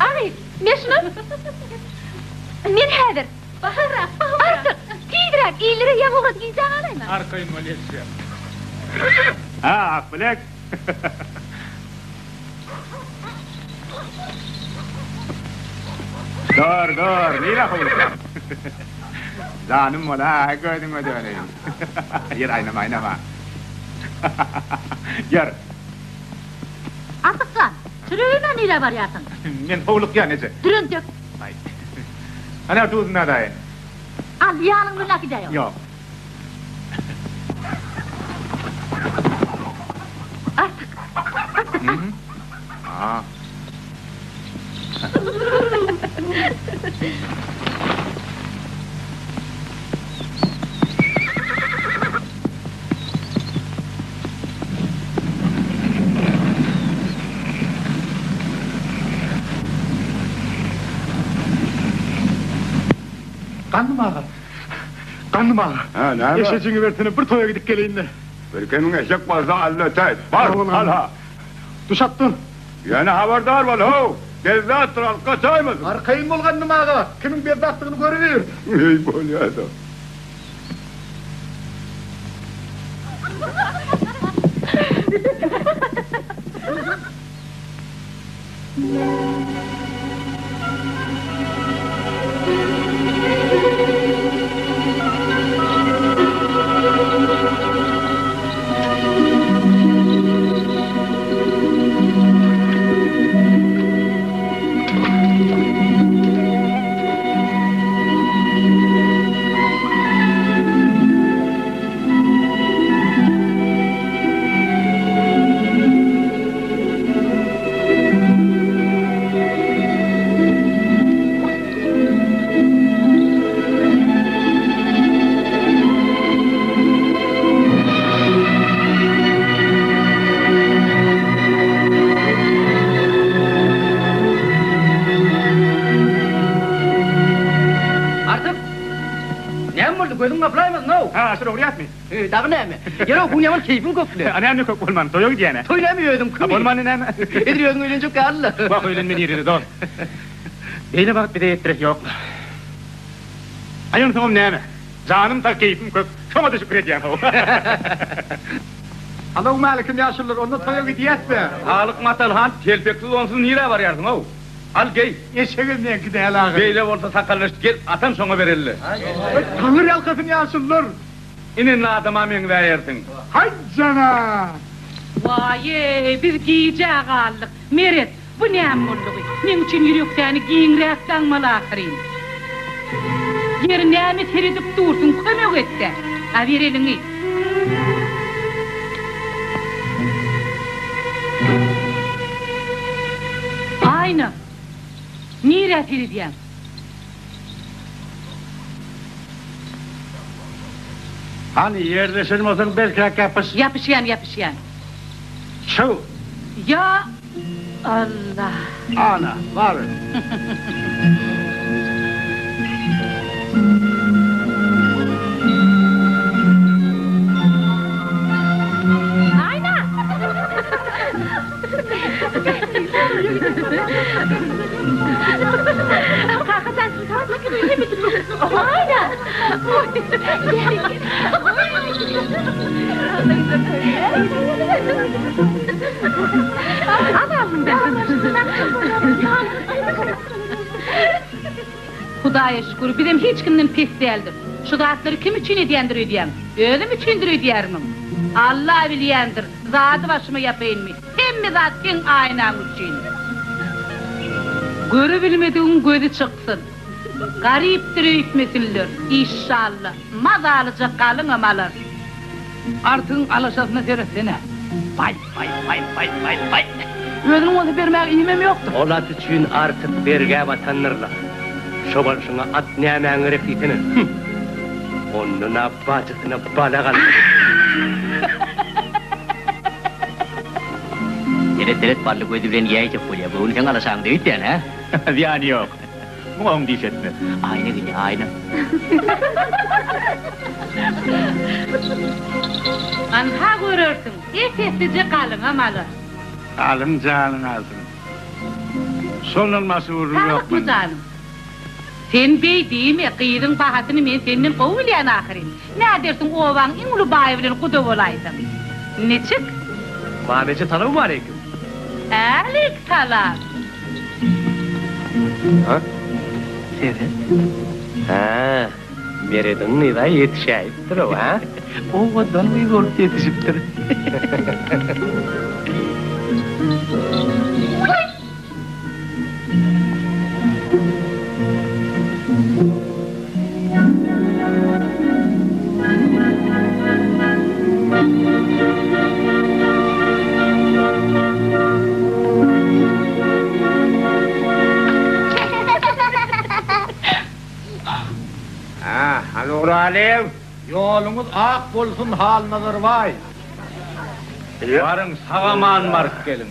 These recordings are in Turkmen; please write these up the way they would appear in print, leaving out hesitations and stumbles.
Agy, men şunam. Men häzir. Bahymrak, bahymrak. Artyk, tizräk, illere ýaňy ugrady gijä galaýma. Arkaýyn bol ýetişýän. Hä, Akbilek. Dur, dur, nirä howlukýaň? Janym bol-a, gözüňe döneýin. Ýör, aýnama, aýnama. Ýör. Artyk jan, çöregime nirä barýarsyň? Men howlukýan, eje. Dur entek. Aý. Hany, duzuny adaýyn. Al, ýanyň bilen äkidäý ony. Ýok. Artyk, Artyk, al. A. Gandym aga. Gandym aga. Hä, näme? Eşejiňi bersene, bir toýa gidip geleýin-le. Bir kemiň eşek bolsa al ötäýt. Bar, al-ha. Düş atdan. Ýöne habardar bol, how! Bezzatdyr, alyp gaçaýmasyn. Arkaýyn bol, Gandym aga. Kimiň bezzatdygyny görübiýr. Eý, bolýa-da. Artyk! Näme boldy, gözüň gaplaýmasyn-ow! Hä, Aşyr ogurýasmy? Heý, dagy näme? Ýeri-ow, bu ýaman keýpiň kökle. A näme kök bolman, toýa gidýän-ä. Toý näme özüň kimi? A bolmany näme? Edil özüň öýlenjek ýaly-la. Wah, öýlenme nirede, dost. Beýle bagt bize ýetdiresi ýok-la. Aý, onsoňam näme? Janym sag, keýpim kök. Şoňa-da şükür edýän-how. Salowmalikim, ýaşulular, onda toýa gidýäs-dä. Halyk Matal han, telpeksiz onsuz nirä barýarsyň-ow? Al, geý. Eşegem meňki däl ahyry. Beýle bolsa sakallaşyp gel, atam şoňa bereli. Taňry ýalkasyn ýaşulular. Ine indi adama meňzäýersiň. Haý jana! Waý-eý, biz gijä galdyk. Meret, bu näme boldugy? Meň üçin ýüreksäni giňräk daňmaly ahyryn. Ýeri näme seredip dursuň, kömek et-dä. A ber eliňi. Aýna, nirä seredýäň? Hany, ýerleşen bolsaň berkräk ýapyş. Ýapyşýan, ýapyşýan. Çyg! Ýa Alla! Ana, bar. Aýna! Hudaýa şükür, bizem hiç kimden pes däldir. Şu zatlary kim üçin edýändir öýdýäň? Özüm üçindir öýdýärmiň? Alla bilýändir, zady başyma ýapaýynmy? Hemme zat seň aýnaň üçin. Görübilmedigiň gözi çyksyn. Garypdyr öýtmesinler, işşalla, mazalyja galyňam alar. Artygyň alaşasyna seretsene. Baý, baý, baý, baý, baý, baý. Özüniň bolsa bermäge iýmem ýokdur. Ol at üçin Artyk bergä batandyr-la. Şo bolşuňa at nämäň gerek diýsene. Hüm! Ondan-a bajysyna balak almaly eken. Seret, seret, bally gözi bilen iýäýjek bolýa. Göwni seň alaşaňda öýtýän, hä? Zyýany ýok. Muňa oň diş etmez. Aýna gelýär, aýna. Anha görersiň, ep-eslije galyňam alar. Galyň janyň alsyn. Şondan başga gürrüň ýok Saglykmy mende. janym? Sen beý diýme, gyzyň bahasyny men senden gowy bilýän ahyryn. Nädersiň obaň iň uly baýy bilen guda bolaýsaň. Niçik? Mama eje salowmaleýkim. Älik salam. Ha? Seret. Hä, Merediň gyz-a ýetişäýipdir-ow, hä? Owadan gyz bolup ýetişipdir. Ha, hany uralyň. Ýoluňyz ak bolsun Halnazar baý. Baryň sag-aman baryp geliň.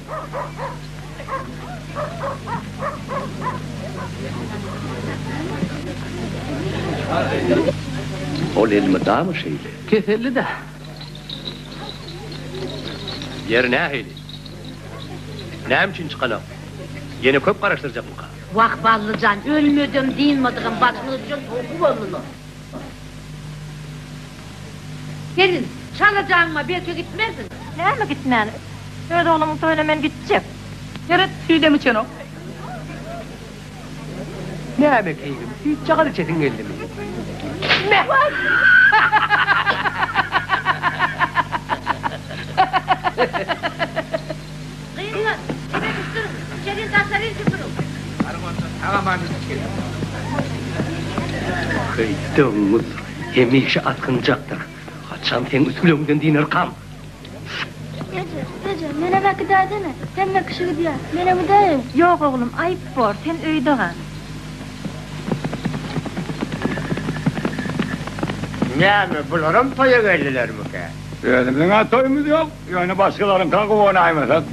Ol elmydama şeýle. Keselli-dä. Ýeri nähili? Näme üçin çykanok? Ýene köp garaşdyrjakmyka? Wah, Bally jan, ölmedem, dynmadygam başymyza düşen sowky boldy-la. Gelin, çalajaňma, belki gitmersiň? Näme gitmän? Öz oglumyň toýuna men gitjek. Seret, süýdem içenok. Näme keýgim, süýtjagaz içesiň geldimi? Meh! Gyzlar, ebe düşdüriň, içerin daşaryn süpüriň. Baryň onda, sag-aman gidip geliň. Heý, doňuz, hemişe asgynjakdyr. Haçan seň üsgülegiňden dynarkam? Eje, eje, menem äkidäýsene. Hemme kişi gidýär. Menem gidäýeýin. Ýok, oglum, aýyp bor, sen öýde gal. Näme, bularam toýa geldilermikä? Özümiziň-ä toýumyz ýok, ýöne başgalaryňka guwanaýmasak.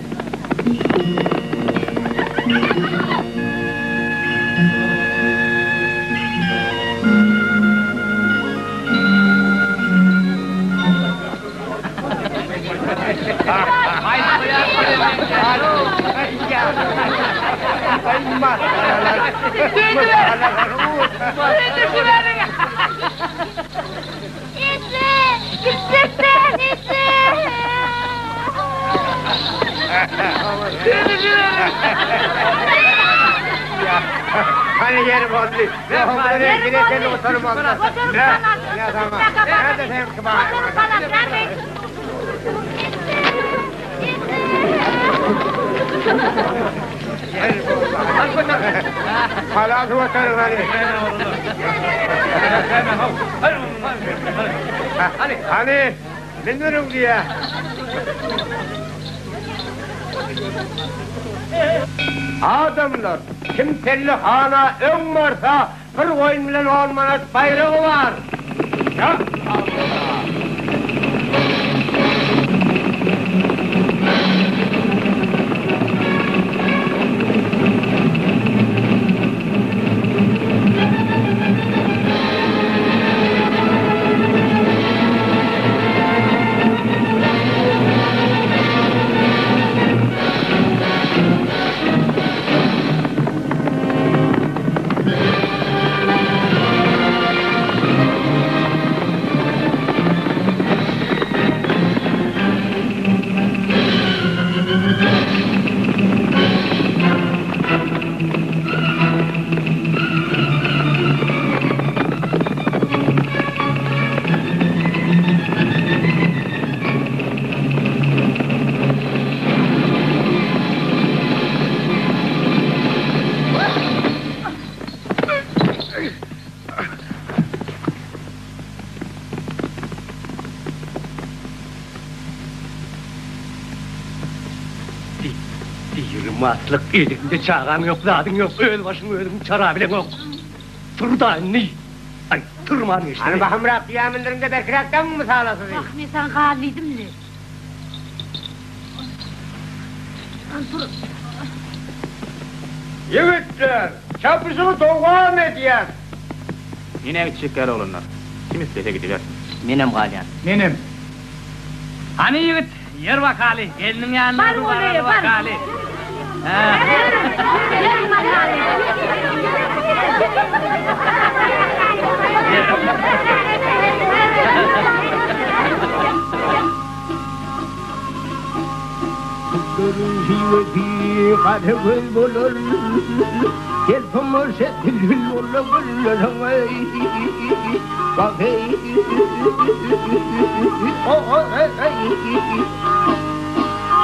Eje! Gitjek däl, eje! Hany ýeri boldy. Hany, münüriň diýýä. Adamlar, kim pellehana öň barsa, bir goýun bilen on manat baýragy bar. Ýa Allah! Diri maslyk, eliňde çagaň ýok, zadyň ýok, öz başyňy özüň çarabileňok. Tur-da indi! Aý, turman geçdi. Hany bahymrak düýä mündüriň-de berkiräk daňyň mysalasyzy. Wah, men saňa gal diýdim-le. Hany tur. Ýigitler, çapyşygy dowam edýäs. Men-ä gitjek däl oglanlar. Kim islese gidibersin. Menem galýan. Menem. Hany ýigit, ýör bakaly, gelniň ýanyna Bar bir bolaý, baraly bar. bakaly. Hä. Ýör. Gölleriň şiwesi gara göz bolar. Gel tomaşa bilbil bola gülleriň eý. Wah eý.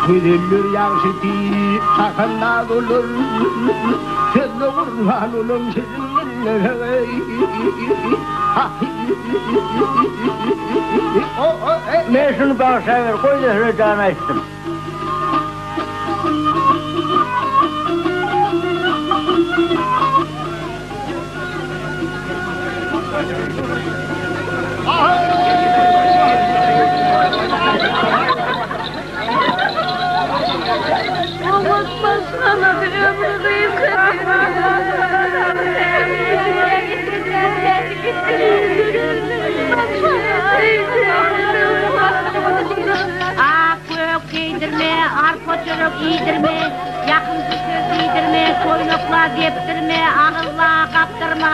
Gözeller ýagşysy şahandaz bolar. Sözle gurban olam şirin dillere eý. Men şuny bagşa ber, goý-da şuna jan aýtsyn. Oňat başlanady ömri Ak gök geýdirme, arpa çörek iýdirme, ýakymsyz söz diýdirme, toýnakla depdirme, agyzla gapdyrma.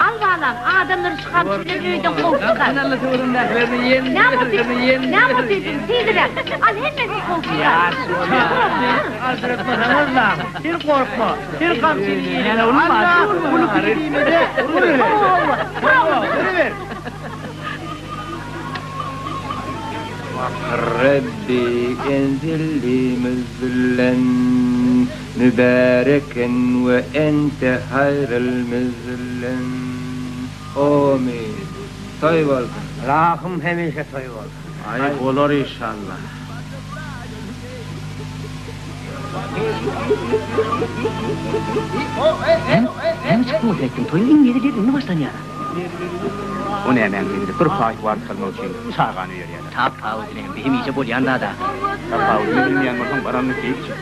Al balam, adamlary şu gamçy bilen öýden kowup çykar. Näme otyrsyň, näme otyrsyň, tizräk, al hemmesini kowup çykar. Sen gorkma, sen gamçyny iýene Alla, uly kişi diýmede, uruber. Rebbi enzilli müzlen mübäreken we ente haýryl müzlen. Amin. Toý bolsun. Ylahym hemişe toý bolsun. Aý bolar inşallah. Näme çykdyň o seýtden? Toýuň iň hezil ýeri indi başlanýar. O nämäň hezili? Bir paý wagt almak üçin çagany öýerýärler. Tapawudy näme? Hemişe bolýan zad-a. Tapawudyny bilmeýän bolsaň baranyny keýp çek.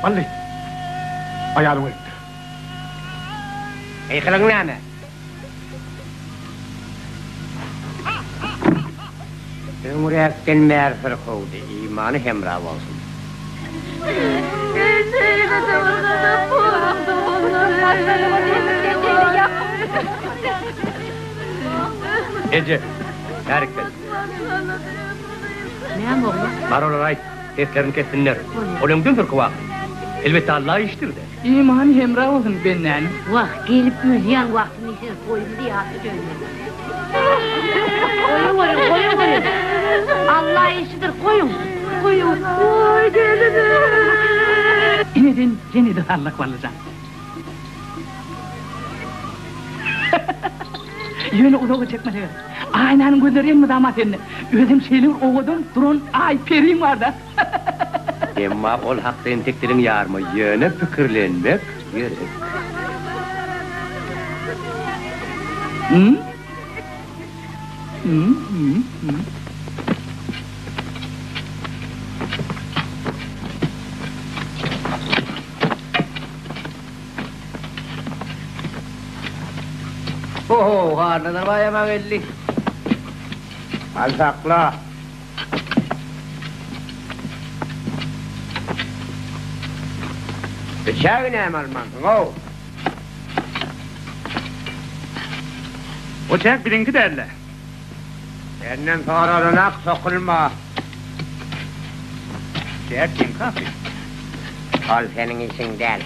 Bally, aýalyň ölüpdir. Gykylygyň näme? Öňräkden bäri syrkawdy, imany hemra bolsun. Eje, bärik gel. Näme oglum? Bar olara aýt, seslerini kessinler. Ol öňden syrkaw ahyryn. Elbetde Alla işdir-dä. Imany hemra bolsun bendäniň. Wah, gelip ölýän wagtyny siz toýumyzy ýatda dönmeli. Goýuň, goýuň, goýuň, goýuň. Alla işidir, goýuň, goýuň. Waý gelinim. Ineden ýene-de sallak Ballyjan. Ýöne uzaga çekmese gerek. Aýnanyň gözleri elmydama sende. Özem şeýle bir owadan duran aý periň bar-da. Emma ol hakda entek diliň ýarma, ýöne pikirlenmek gerek. Ho-ho, Halnazar baýam-a geldi. Al sakla. Biçägi näme almansyň-ow? O çäk biziňki däl-le. Senden soralanak sokulma. Çäk seňki ahyryn. Ol seniň işiň däl.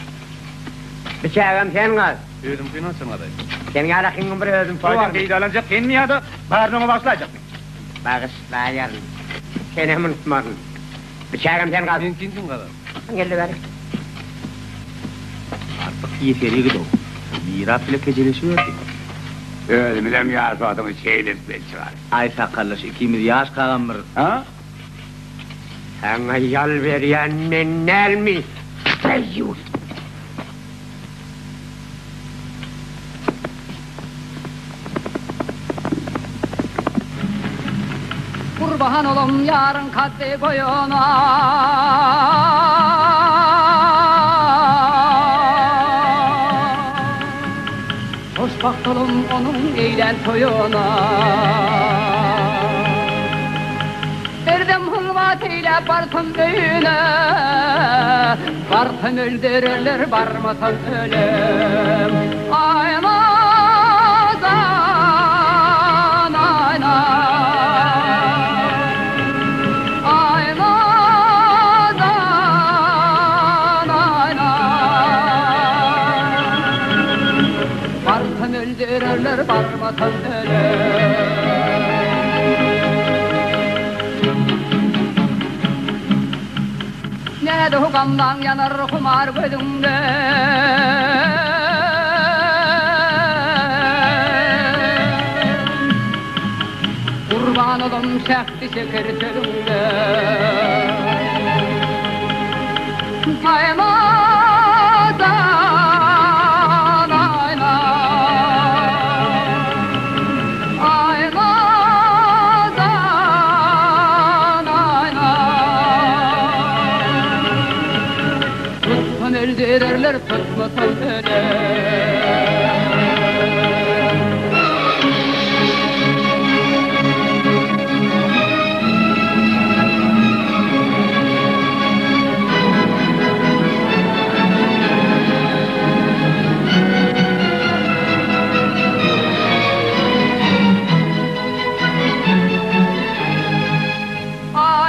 Biçägem sen gaz. Özüňkini haçan gazaýyn? Seniň ýalakyňyň bir özüňki Toýdan barmy? peýdalanjak senmi ýa-da baryny oňa bagyşlaýjakmy? Bagyşlaýaryn. Senem unutmaryn. Biçägem sen gaz. Meňkini kim gazar? Geldi bäri. Artyk ýeser ýigid-ow. Mirap bile kejeleşiberdi. Özümizem ýaş wagtymyz şeýle edip el çykardyk. Aý sakaldaş ikimiz ýaş kagam bir. A? Saňa ýal berýän men dälmi, deýýus? Gurban olam ýaryň kaddy boýuna. Hoşbagtolum onuň eýlän toýuna. Erdem hylwat eýläp barsam öýüne, Barsam öldürerler, barmasam ölem. Aý nazan, aý Aý nazan, aý Barsam öldürerler, barmasam ölem. Näde gamdan ýanar humar gözüňde. Gurban olam şähdi şeker sözüňde. Aýnadan aýna. Aýnadan aýna. Tutsam öldürerler, tutmasam öler.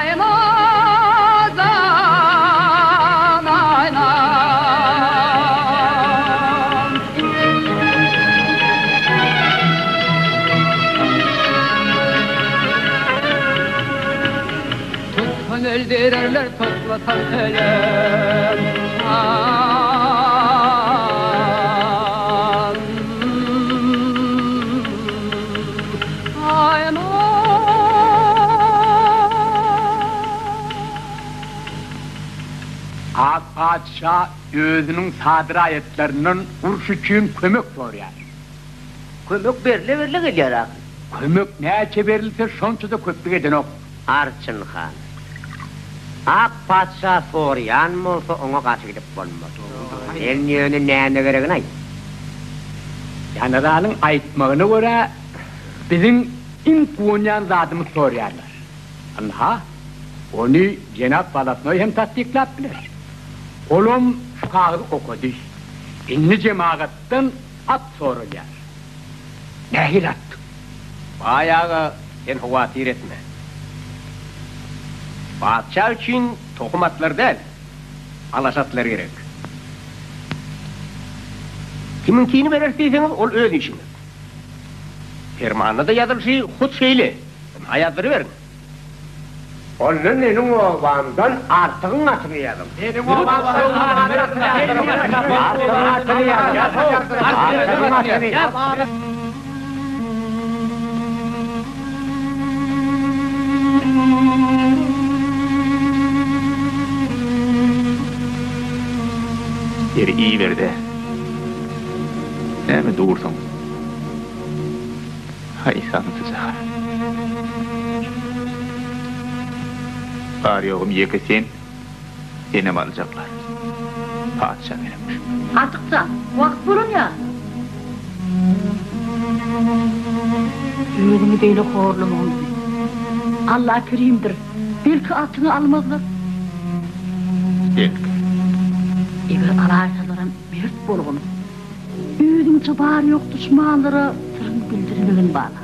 Aýnadan aýna. Tutsam öldürerler, tutmasam ölem. Ak patyşa özüniň sada raýatlaryndan uruş üçin kömek soraýar. Kömek berle-berle gelýär ahyry. Kömek näçe berilse, şonça-da köplük edenok. Arçyn han. Ak patyşa soraýan bolsa, oňa garşy gidip bolmaz. Sen ýöne näme geregini aýt. Generalyň aýtmagyna görä, biziň iň guwanýan zadymyzy soraýarlar. Ynha, ony jenap Walasnoý hem tassyklap biler. Olam şu kagyzy okady. Indi jemagatdan at soralýar. Nähili at? Baý aga, sen howatyr etme. Patyşa üçin tohum atlar däl, alaş atlar gerek. Kimiňkini bereris diýseňiz, ol öz işiňiz. Permanda-da ýazylyşy hut şeýle. Ynha ýazdyryberiň. Onda meniň obamdan Artygyň atyny ýazyň. Meniň obamdan Artygyň atyny ýazyň. Artygyň atyny. Ýeri iýiber-dä. Näme dursuň? Haý, samsyjaga. Bar-ýogum ýeke sen, senem aljaklar. Patyşa gerekmiş. Artykjan, wagt bolan ýaly. Özüňi beýle horlamagyn bizi. Alla kerimdir, belki atyňy almazlar. Belki. Eger alaýsalaram mert bolgun. Özüňçe bar-ýok duşmanlara syryňy bildirmegin bala.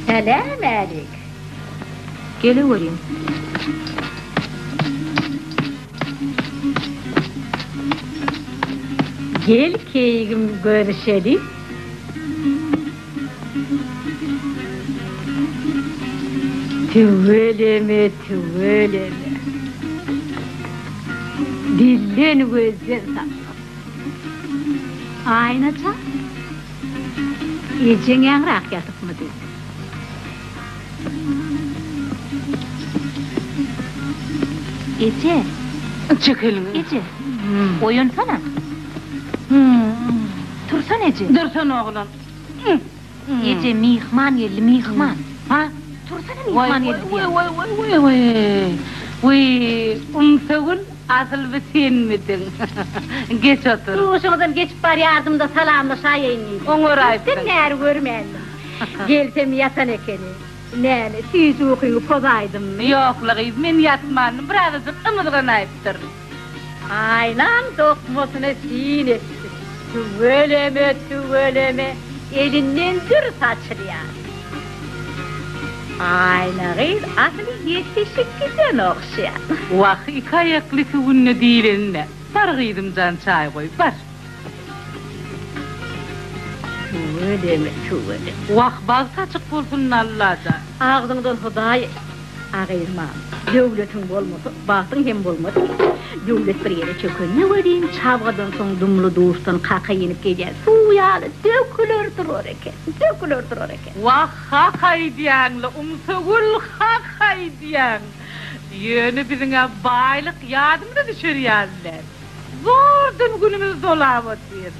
Salam alik. Geleweriň. Gel keýigim görüşeli. Tüweleme, tüweleme. Dilden gözden saklasyn. Aýna jan, ejeň ýaňrak ýatypmydy? Eje! Çek eliňi. Eje, oýansana. Tursana eje. Dursana oglan. Eje, myhman geldi, myhman. Ha? Tursana myhman geldi diýýän. Waý, waý, waý, waý. Wiý, Umsagül, asyl bu senmidiň? Geç otur. Duşuňyzdan geçip barýardym-da salamlaşaýaýyn diýdim. Oňaraýypsyň. Köpden bäri görmändim. Gelsem ýatan ekeni. Näme, süýji ukyňy pozaýdymmy? Ýok-la gyz, men ýatmandym, birazajyk ymyzganaýypdyryn. Aýnaň dokmasyna syn etdim. Tüweleme, tüweleme, elinden dür saçylýar. Aýna gyz asyl ýetişip giden ogşýar. Wah, iki aýakly iki günde diýlenine. Bar gyzym jan çaý goý, bar. Tüweleme, tüweleme. Wah, bagty açyk bolsun Allajan. Agzyňdan Hudaý A gyz mam, döwletiň bolmasa, bagtyň hem bolmaz diýip. Döwlet bir ýere çökende welin, çabgadan soň dumly-duşdan kaka inip gelýän suw ýaly döküler durar eken, döküler durar eken. Wah, hak aýdýaň-la, Umsagül, hak aýdýaň. Ýöne biziň-ä baýlyk ýadymyza düşer ýaly däl. Zordan günümizi dolap otyrys.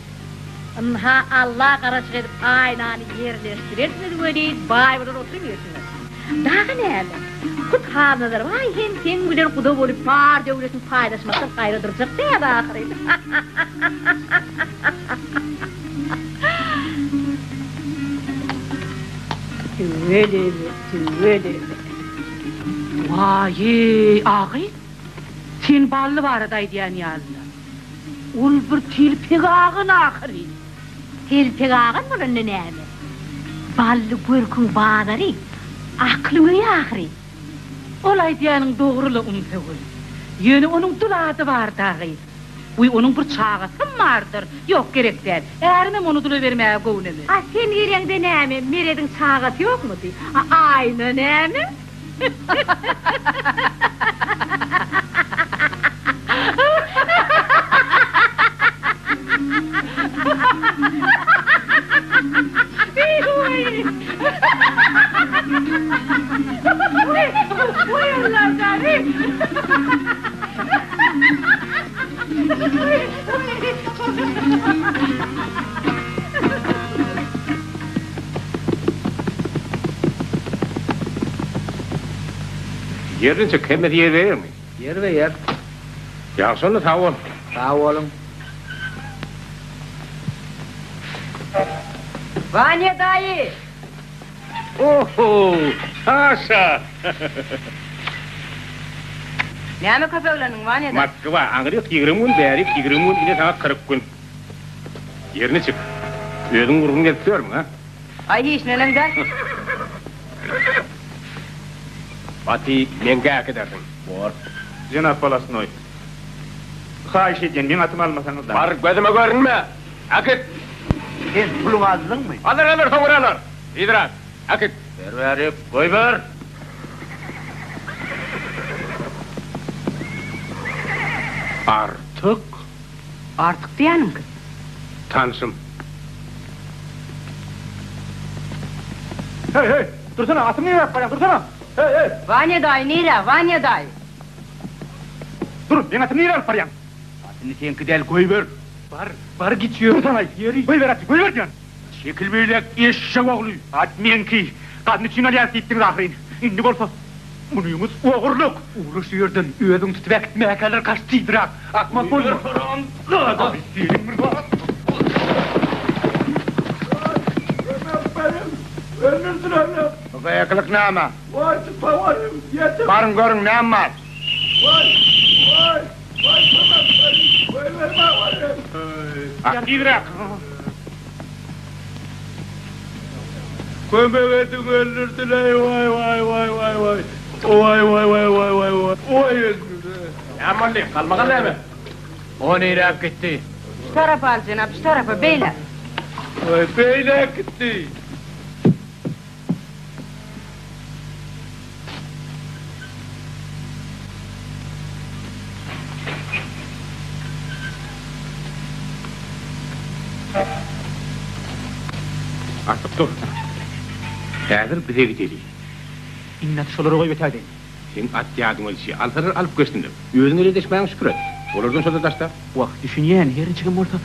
Ynha, Alla garaşyk edip aýnany ýerleşdirersiňiz welin, baý bolar oturybersiňiz. Dagy näme? Hut Halnazar baý hem seň bilen guda bolup bar döwletini paýlaşmakdan gaýra durjak däl ahyryn. Tüweleme, tüweleme. Waý-eý, agy, sen Bally barada aýdýan ýaly-la. Ol bir telpek agan ahyryn. Telpek agan bolanda näme? Bally görküň bazary, aklyň öýi ahyryn. Ol aýdýanyň dogry-la, Umsygül. Ýöne onuň dul ady bar dagy. Wiý, onuň bir çagasam bardyr. Ýok, gerek däl. Ärimem ony dula bermäge göwnemez. A sen geleňde näme, Merediň çagasy ýokmudy? A Aýna näme? Ýer niçik, hemmesi ýerbe-ýermi? Ýerbe-ýer. Ýagşy onda, sag bol. Sag boluň. Wanýa daýy! Oho, Saşa! Näme köpeglendiň, Wanýa daýy? Moskwa, aňryk 20 gün, bärik 20 gün, ine saňa 40 gün. Ýer niçik? Özüň gurgun gezip ýörmüň, a? Aý, hiç neneň däl. Aty meňkä äkidersiň. Bor. Jenap Polasnoý, haýyş edýän, meň atymy almasaňyz-da. Bar, gözüme görünme! Äkit! Sen puluňy aldyňmy? Alar, alar, soňra alar. Tizräk, äkit! Ber bärik, goýber! Artyk? Artyk diýýäniň kim? Tanşym. Heý, heý, dursana, atymy nirä alyp barýaň, dursana! Heý, heý! Wanýa daýy nirä, Wanýa daýy? Dur, meň atymy nirä alyp barýaň? Atyny seňki däl, goýber! Bar, bar git ýör. Dursana, ýeri, goýber aty, goýber diýýän! Çekil beýläk, eşşek ogly! At meňki, gazna üçin alýarys diýipdiňiz ahyryn. Indi bolsa, munyňyz ogurlyk! Ugra şu ýerden, özüň tutup äkitmäkäler gaç tizräk! Akmak bolma! Haram zada! Seniň bir zat! Bu gykylyk näme? Baryň görüň näme bar? Tizräk! Kömek ediň öldürdileý waý waý waý waý waý waý waý waý waý waý waý waý öldürdiler. Näme boldy? Galmagal näme? O niräk gitdi? Şu tarapa al jenap, şu tarapa, beýläk. Waý beýläk gitdi. Artyk dur. Häzir bize gideli. Indi aty şolara goýup ötäýdeýin. Seň at ýadyňa düşýär. Alsalar alyp geçsinler. Özüň ele deşmäňe şükür et. Olardan şo-da daşda. Wah, düşünýän, her niçigem bolsa,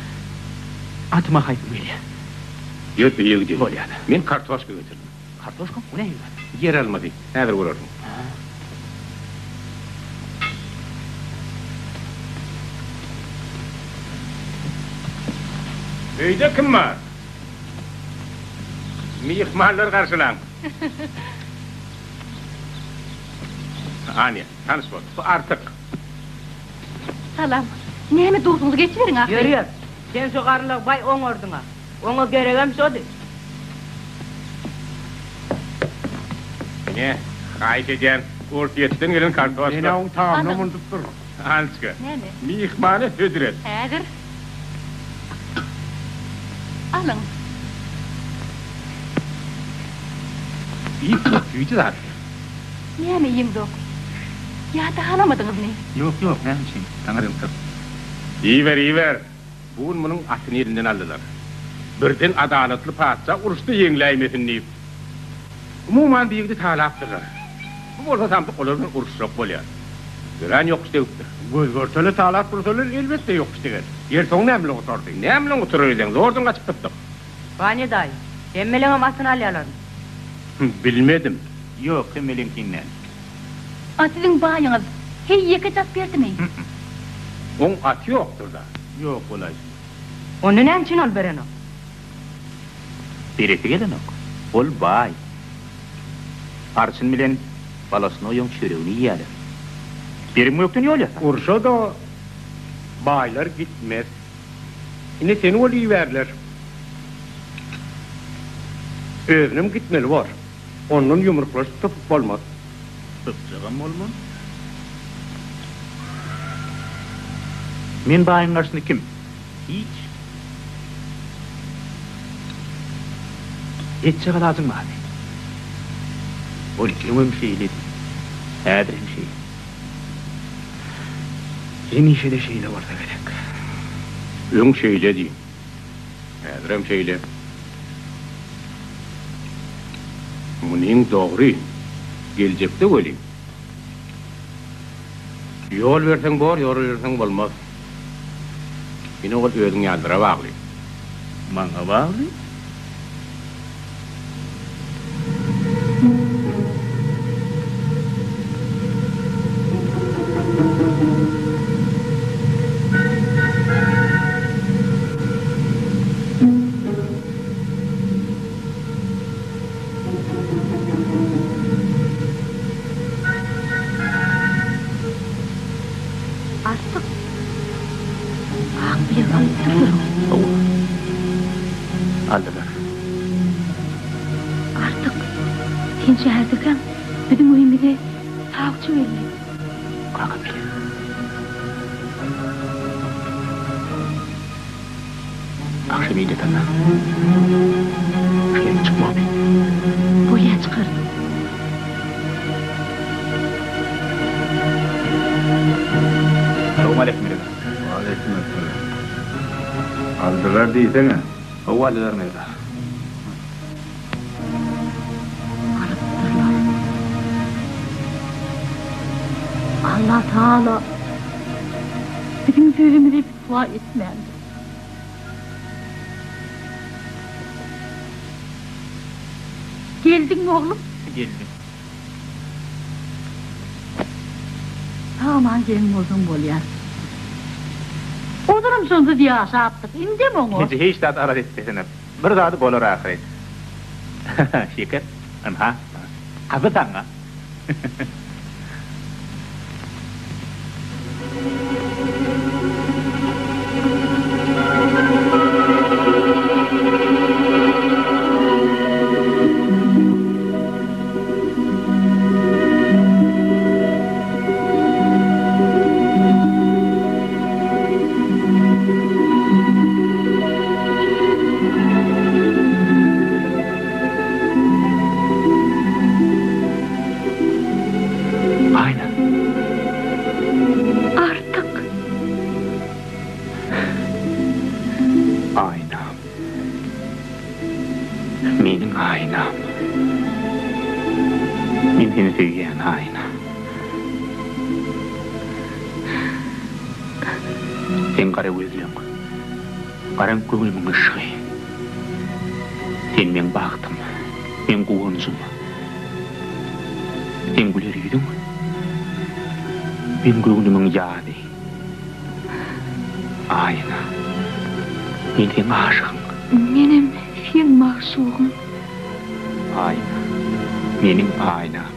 atyma haýpym gelýär. Ýör, öýe gideli. Bolýar-da. Men kartoşka getirdim. Kartoşka? O nähili zat? Ýer almasy. Häzir görersiň. Öýde kim bar? Myhmanlary garşylaň. Anýa, tanyş bol. Bu Artyk. Salam. Näme dursuňyz geçiberiň ahyry. Ýör ýör. Sen şo garlygy baý oňardyň-a. Oňa geregem şody. Ine, haýyş edýän, Orsýetden gelen kartoşka. Men-ä oň tagamynam unudupdyryn. Ançka, Näme? myhmana hödür et. Häzir. Alyň. Iýip bok, süýji zat. Näme iýeňzok? Ýa-da halamadyňyzmy? Ýok, ýok, näme üçin? Saňa ýok. Iýiber, iýiber. Bu gün munuň atyny elinden aldylar. Birden adalatly patyşa uruşda ýeňläýmesin diýip. Umuman bu ýigidi talapdyrlar. Bu bolsa samsyk olar bilen uruşjak bolýar. Örän ýokuş degipdir. Göz-görtele talap dursalar elbetde ýokuş deger. Ýeri soň näme bilen gutardy? Näme bilen gutarar edeň, zordan gaçyp sypdyk. Wanya daýy, hemmeleňem atyny alýalarmy? Bilmedim. Ýok, hemmeleňkini däl. A siziň baýyňyz heý ýeke at berdimi? Oň aty ýokdur-da. Ýok bolaýsyn. Onda näme üçin ol berenok? Beresi gelenok. Ol baý. Arçyn bilen Balasnoýyň çöregini iýýäler. Berim gökden ýol ýasar. Urşa-da baýlar gitmez. Ine seni ol ibärler. Özünem gitmeli bor. Ondan ýumruklaşyp sypyp bolmaz. Sypjagam bolmaz. Men baýyň garşysynda kim? Hiç. Etjek alajyň barmy? Ol öňem şeýledi, häzir hem şeýle. Hemişe-de şeýle bolsa gerek. Öň şeýledi, häzirem şeýle. Munyň dogry, geljekde welin. Ýol berseň bor, ýol berseň bolmaz. Ine ol özüň ýalylara bagly. Maňa bagly? Artyk ak bilek alypdyrlar. Hawa, aldylar. Artyk, sen şäherdekäň biziň öýümize sawçy geldi. Kakam geldi. Agşam il ýatanda şu ýerden çykmaly. Bolýa çykaryn. Salowmaleýkim Mirza. Waleýkim essalam. Aldylar diýsene. Hawa aldylar Mirza. Alypdyrlar. Allatagala biziň sözümizi pitwa etmändir. Geldiňmi oglum? Geldim. Sag-aman gelin bolsaň bolýar. Ozalam şonsuz ýaşapdyk, indem oňa. Eje hiç zat alada etmesene. Bir zady bolar ahyry. Şeker, ynha, gazy saňa. Aýna. Seň gara gözleň, garaňky göwnümiň yşgy. Sen meň bagtym, meň guwanjym. Seň güler ýüzüň, meň göwnümiň ýazy. Aýna, men seň aşygyň. Menem seň magşugyň. Aýna, meniň Aýnam.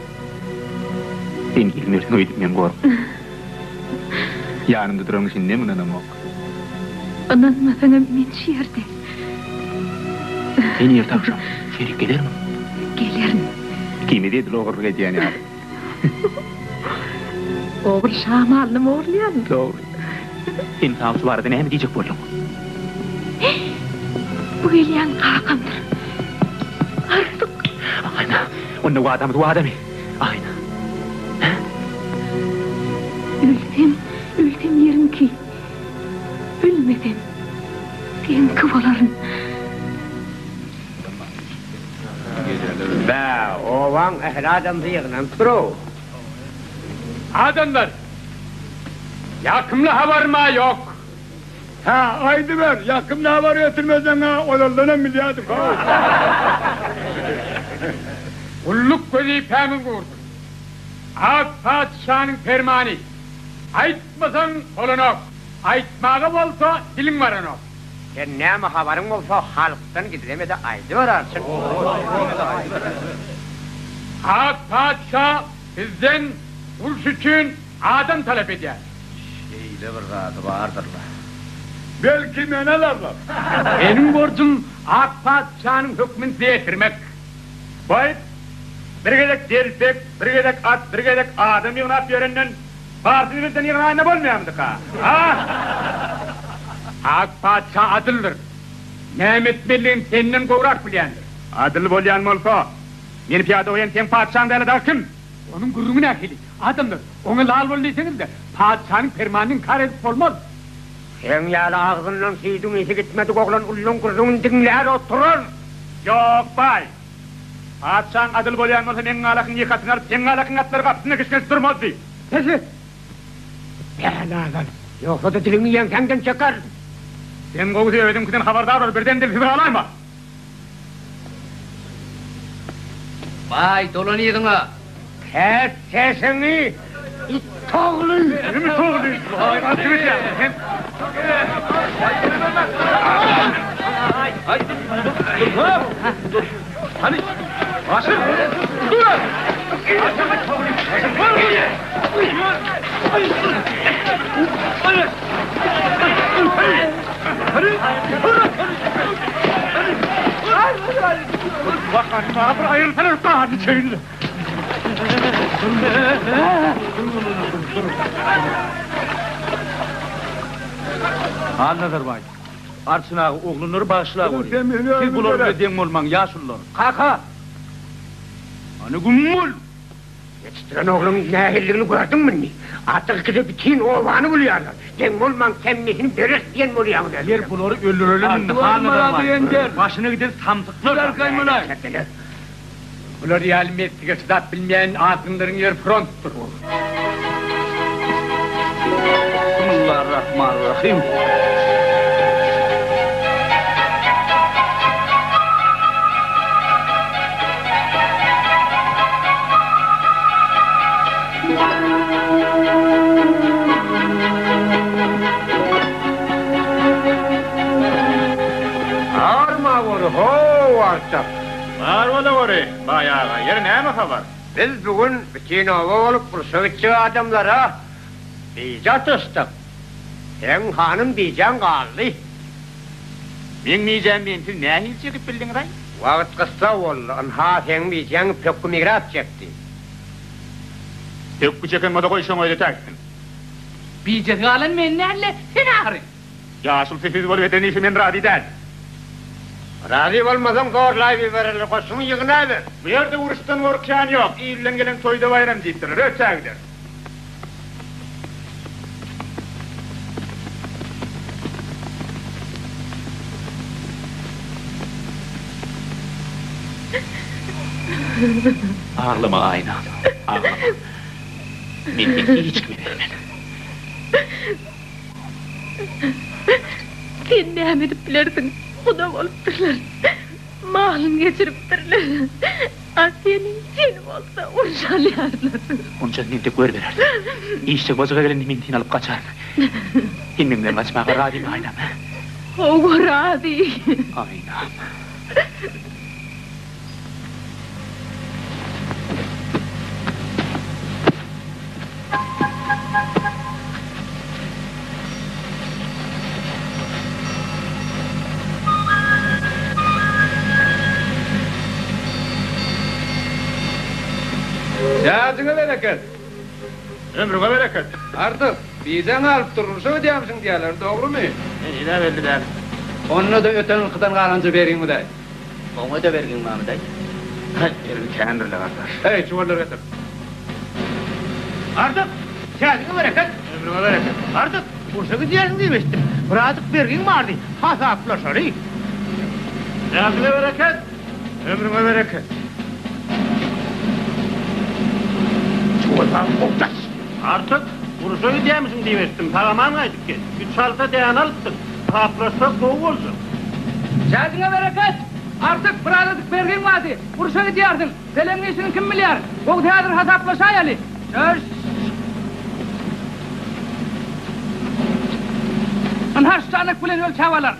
Sen gelmersiň öýdüp men gorkdum. Ýanymda duraň şindem ynanamok. Ynanmasaňam men şu ýerde. Sen erte agşam şu ýerik gelermiň? Gelerin. Ikimiz edil ogurlyk edýän ýaly. Ogry şa malyny ogurlaýarmy? Dogry. Sen sawçy barada näme diýjek bolduň? Bu gelýän kakamdyr. Artyk. Aýna, onda wadamyz wadamy? Aýna. Hä? Ölsem, ölsem ýeriňki. Ölmesem, seňki bolaryn. Bä, obaň ähli adamsy ýygnanypdyr-ow. Adamlar, ýakymly habarym-a ýok. Hä, aýdyber, ýakymly habar getirmeseň-ä ozaldanam bilýärdik-how. Gulluk wezipämiz gursun. Ak patyşanyň permany. Aýtmasaň bolanok, aýtmaga bolsa diliň baranok. Sen näme habaryň bolsa halkdan gizleme-de aýdyber arçyn. Ak patyşa bizden uruş üçin adam talap edýär. Şeýle bir zady bardyr-la. Belki meni alarlar. Meniň borjum ak patyşanyň hökmüni size ýetirmek. Baý, bir gezek delpek, bir gezek at, bir gezek adam ýygnap ýörenden barysyny birden ýygnaýanda bolmaýarmydyka, a? Ak patyşa adyldyr. Näme etmelidigini senden gowrak bilýändir. Adyl bolýan bolsa, meni pyýada goýan seň patyşaň däl-de dagy kim? Onuň gürrüňi nähili? Adamlar, oňa lal bol diýseňiz-de, patyşanyň permanyny inkar edip bolmaz. Seň ýaly agzyndan süýdüň ysy gitmedik oglan ulluň gürrüňini diňlär oturar. Ýok, baý. Patyşaň adyl bolýan bolsa meň galakyň ýekasyny alyp, seň galakyň atlary gapysynda kişňeşip durmazdy. Bes et! Beladan! Ýogsa-da diliňi ýeňsäňden çekerin. Sen gowusy özüňkiden habardar bol, birden dilsiz galaýma. Baý, dolan yzyňa! Kes sesiňi, it ogly! Kim it ogly? Kim it ýa? Sen. Halnazar baý, Arçyn aga oglanlary bagyşla gory. Siz bular bilen deň bolmaň ýaşulular. Kaka! Hany güm bol! Ýetişdiren ogluň nähilidigini gördüňmi indi? Artyk ikisi bütin obany bulýarlar. Deň bolmaň, temmisini bereris diýen bolýaňyz özüňiz. Ýer bulary öldürelim indi, Halnazar baý. Başyna giden samsyklar. Bular ýaly meslige çydap bilmeýän azgynlaryň ýeri frontdyr. Bismillarrahmanirrahim. Arma gory, how arçak! Bar bolawery, baý aga, ýeri näme habar? Biz bu gün bütin oba bolup urşa gitjek adamlara bije atyşdyk. Seň hanym bijäň galdy. Meň bijäm mensiz nähili çekip bildiňiz-aý? Wagt gyssag boldy. Ynha, seň bijäň pökgi migrap çekdi. Pökgi çeken bolsa goý şoň özi täksin. Bijesi galan men däl-de, sen ahyry. Ýaşuly sesiz bolup eden işe men razy däl. Razy bolmasaň zorlaýyp ibererler, goşuňy ýygnaber. Bu ýerde uruşdan gorkýan ýok, il bilen gelen toýda baýram diýipdirler, öçä gider. Aglama Aýna. Aglama. Men seni hiç kime bermen. Sen näme edip bilersiň? Guda bolupdyrlar. Malyny geçiripdirler. A seni, seni bolsa urşa alýarlar. Onça entek görüberersiň. Işjek bojyga gelende men seni alyp gaçaryn. Sen meň bilen gaçmaga razymy, Aýnam? Hawa, razy. Aýnam. Täjiňe bereket! Ömrüňe bereket! Artyk, bijäň galyp durmuşa gidýärmişiň diýýärler, dogrumy? Heniz-ä belli däl. Onda-da öten ýylkydan galanja beriň hudaý. Oňa-da bergin Mamydaý. Haý, bergi kändir-le gardaş. Heý, çuwallary getir. Artyk, täjiňe bereket! Ömrüňe bereket! Artyk, urşa gidýärsiň diýip eşitdim. Birazjyk bergiň bardy, hasaplaşaly. Täjiňe bereket! Ömrüňe bereket! Çuwaldan gowdaş! Artyk, urşa gidýärmişiň diýip eşitdim. Sag-aman gaýdyp gel. Üç halta däne alypdyň. Hasaplaşsak gowy boljak. Täjiňe bereket! Artyk, birazajyk bergiň bardy. Urşa gidýärsiň. Peleňiň işini kim bilýär? Gowusy häzir hasaplaşaýaly. Çöş! Ynha şu çanak bilen ölçäp alar.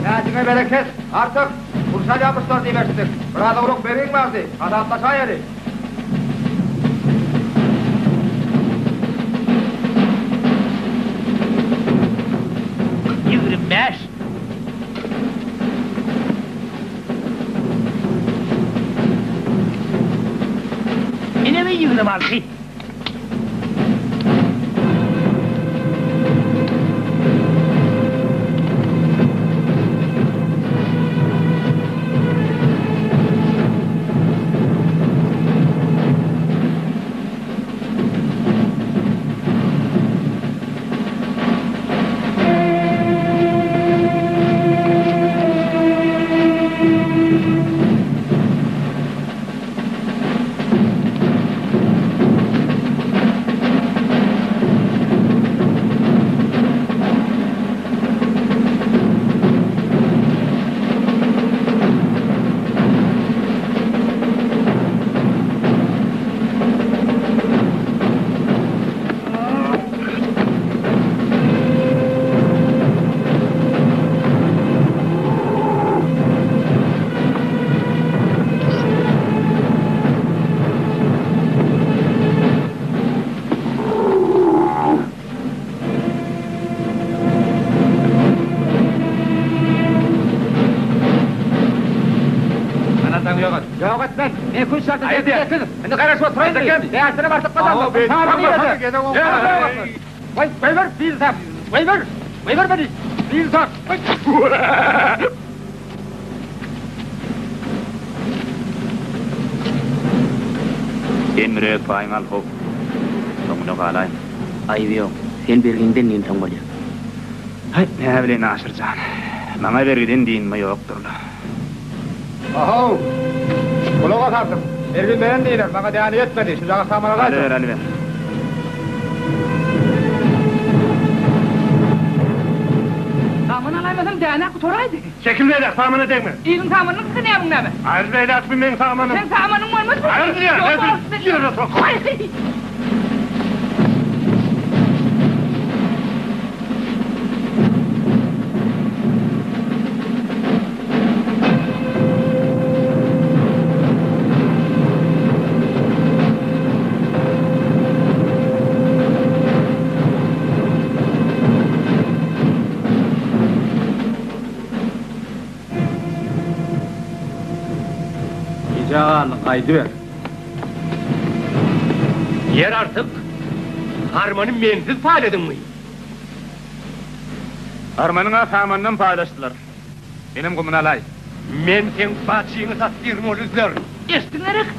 Täjiňe bereket, Artyk! Urşa alýamyşlar diýip eşitdik. Biraz owlak bergiň bardy. Hasaplaşaýaly. 25. Ine 26. Ýok et. Ýok etmen. Men kün şartda berkisiz. Indi garaşyp oturaýyn. Bäşine barsak gazandyk. Goý, goýber, binsap. Goýber. Goýber meni. Binsap. Sen bir öz paýyňy al how. Soňuna galaýma. Aýby ýok. Sen bergiňden dynsaň bolýar. Haý, näbileýin Aşyr jan. Maňa bergiden dynma ýokdur-la. Ahow! Gulak asarsyň. Bergin beren diýler, maňa däne ýetmedi. Şujagaz samana gaýdyň. Alyber, alyber. Saman alaýmasam däne gutaraýdy. Çekil beýläk, samana degme. Iliň samanyny gysganýarmyň näme? Aýryl beýläk, bu meň samanym. Seň samanyň bolmaz bu. Aýryl diýýän, ýere sok. Gijä galdyň, gaýdyber. Ýer artyk, harmany mensiz paýladyňmy? Harmanyň-a samanynam paýlaşdylar. Menem gumuna alaý. Men seň baçyňy satdyryn ol üzler. Eşitdiň gerek?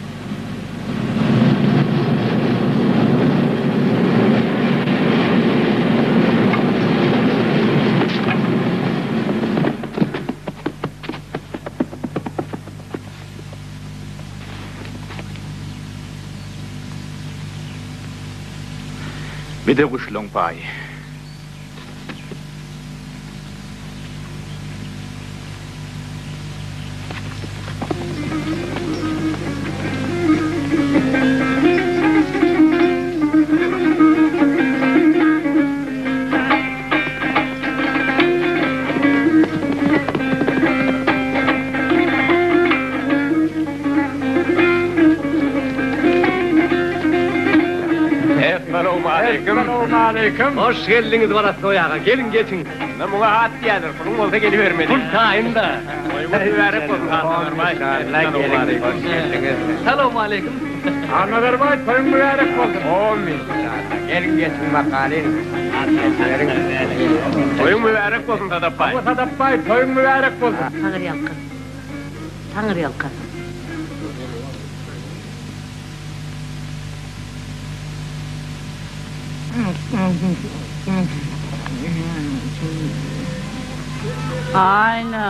Bir-de guşlaň paýy. Essalawmaleýkim. Hoş geldiňiz Baratnoý aga. Geliň geçiň. Ine muňa at diýerler. Puluň bolsa gelibermeli. Pul taýyn-da. Toýuňyz mübärek bolsun, Annazarbaý. Hoş geldiňiz. Salowmaleýkim. Annazarbaý, toýuň mübärek bolsun. Amin. Geliň geçiň bakalyň. Toýuň mübärek bolsun Sadapbaý. Hawa Sadapbaý toýuň mübärek bolsun. Taňyrýalkasyn. Taňyrýalkasyn. Aýna.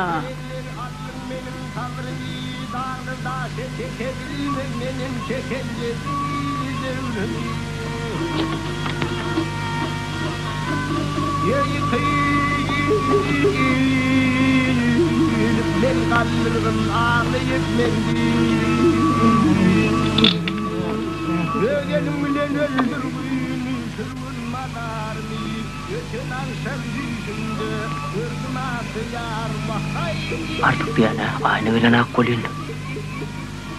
Artyk diýýän-ä, aýna gelen-ak welin,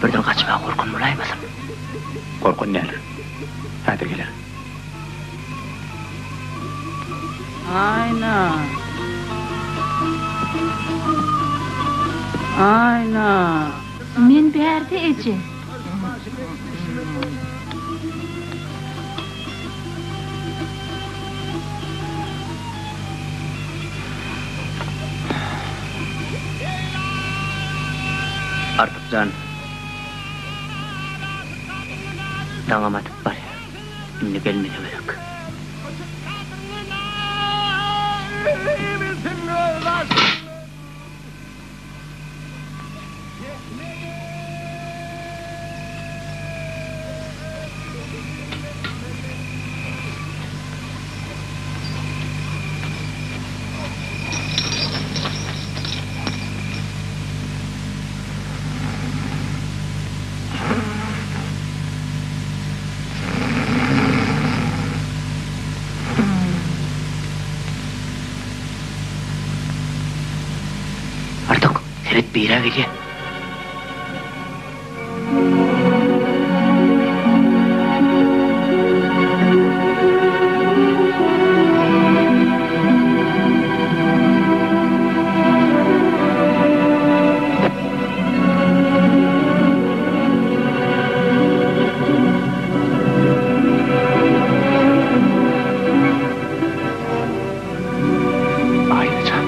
birden gaçmaga gorkan bolaýmasyn? Gorkan däldir. Häzir geler. Aýna. Aýna. Men bärde, eje. Artyk jan, daňam atyp barýar. Indi gelmese gerek. Artyk, seret birä gelýä. Aýna jan.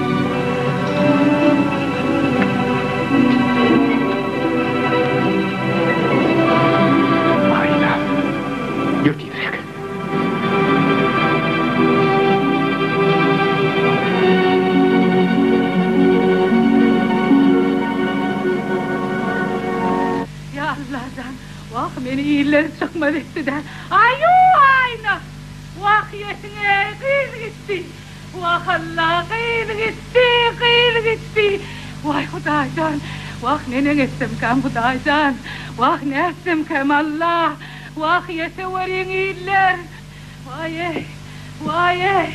Aýna. Ýör tizräk. Ýa Allajan, wah meni iller çykmaz etdi-dä. Aýu, Aýna! Wah ýetiň-eý, gyz gitdi! Wah Alla, gyz gitdi, gyz gitdi! Waý Hudaýjan, wah neneň etsemkäm Hudaýjan, wah nätsemkäm Alla, wah ýeteweriň iller! Waý-eý, waý-eý,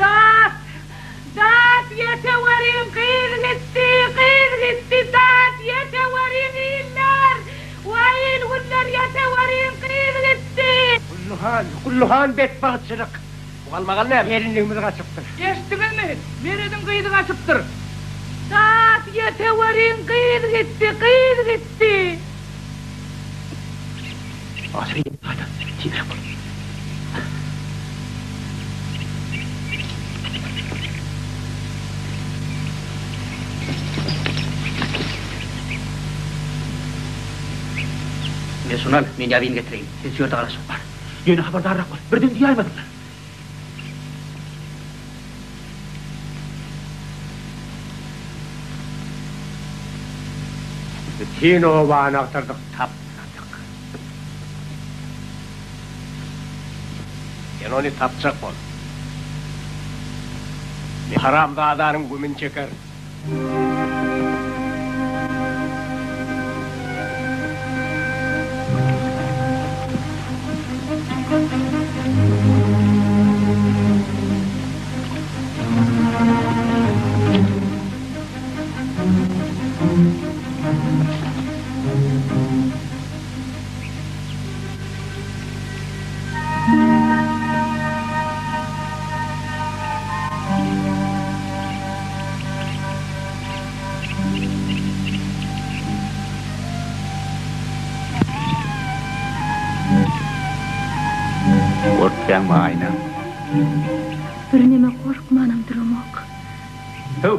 dat! Dat ýeteweriň gyz gitdi, gyz gitdi, dat ýeteweriň iller! Waý il-günler ýeteweriň gyz gitdi! Gulluhan, Gulluhan betbagtçylyk! Bu galmagal näme? Gelinligimiz gaçypdyr. Eşitdiňizmi? Merediň gyzy gaçypdyr. Dat ýeteweriň gyz gitdi, gyz gitdi! Asyl ýa-da tizräk bol. Men şuny al, men ýazyny getireýin. Sen şu ýerde garaşyp bar. Ýöne habardarrak bol, birden duýaýmasynlar. Bütin obany agtardyk, tapmadyk. Sen ony tapjak bol. Men haramzadanyň gümüni çekerin. Gorkýaňmy, Aýna? Birneme gorkmanam duramok. Höw!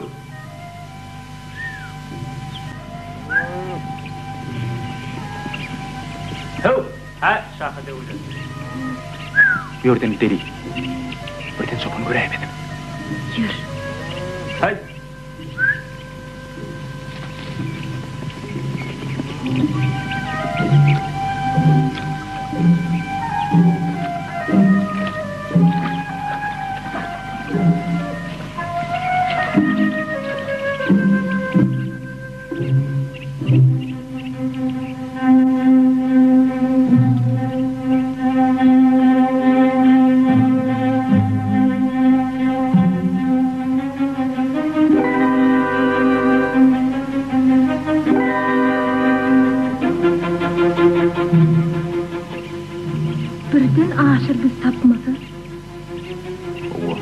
Höw! Hä, şaha döwlet. Bu ýerden gideli. Birden çopan göräýmesin. Ýör. Häý! Birden Aşyr bizi tapmasa? Hawa.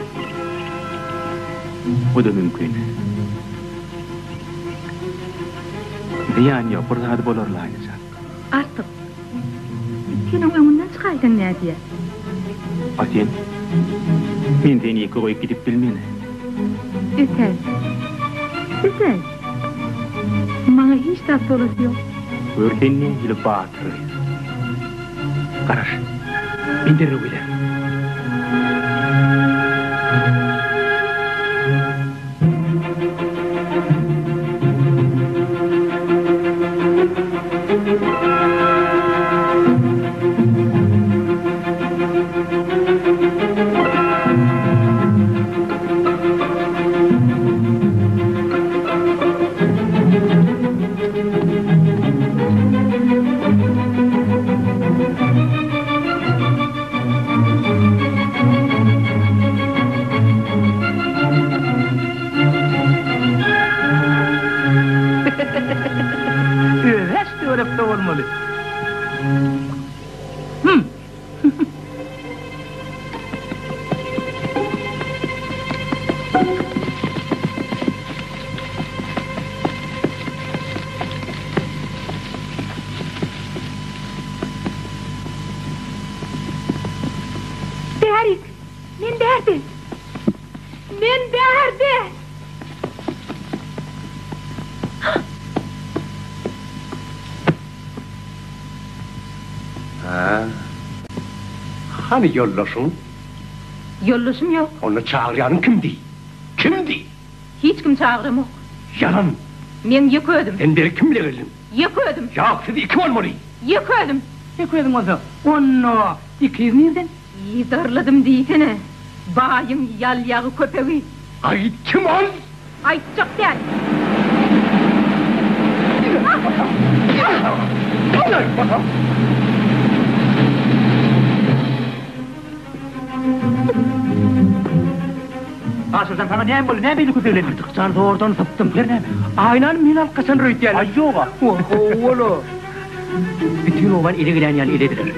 O-da mümkin. Zyýany ýok, bir zady bolar-la, Aýnajan. Artyk, sen oň öňünden çykaýsaň nädýä? A sen? Men seni ýeke goýup gidip bilmen. Ötäý. Ötäý. Maňa hiç zat bolasy ýok. Gör sen nähili batyr gyz. Garaş, men derrew gelerin. Özi-ä şu töwerekde bolmaly. Hüm! Bärik! Men bärde! Men bärde! Hä? Hany ýoldaşyň? Ýoldaşym ýok. Onda çagyrýanyň kimdi? Kimdi? Hiç kim çagyramok. Ýalan! Meň ýeke özüm. Sen beri kim bile geldiň? Ýeke özüm. Ýok, siz iki bolmaly. Ýeke özüm. Ýeke özüň bolsa, onda ikiz nirden? Yzarladym diýsene, baýyň ýalýagy köpegi. Aýt, kim ol? Aýtjak däl. Aşyrjan saňa näme boldy, näme beýle köpeglendiň? Artyk jan zordan sypdym. Her näme? Aýnany men alyp gaçandyr öýtýärler. Aý ýog-a. Ho-o-la. Bütin obany ele gelýän ýaly elediler.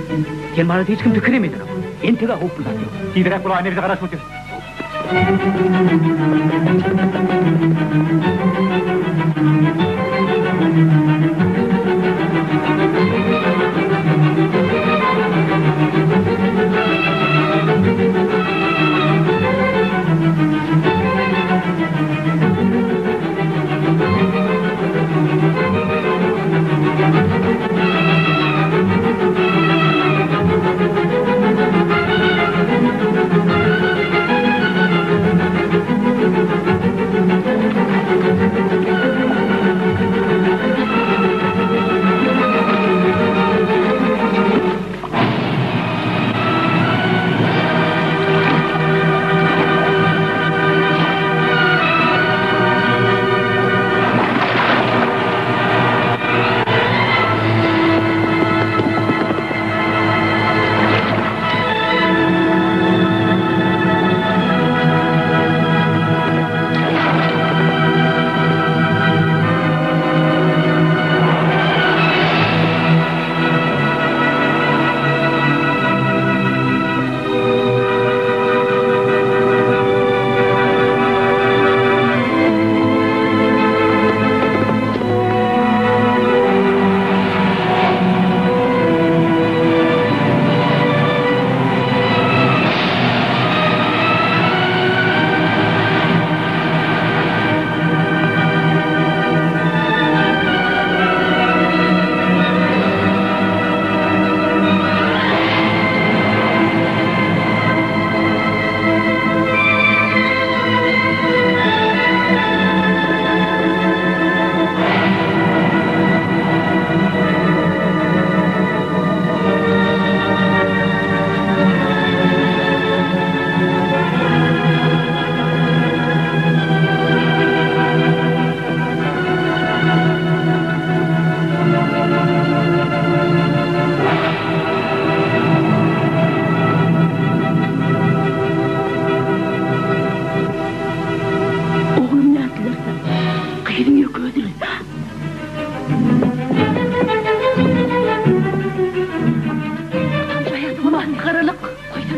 Sen barada hiç kim pikirem edenok. Entek-ä howply zat ýok. Tizräk bol, Aýna bize garaşyp otyr.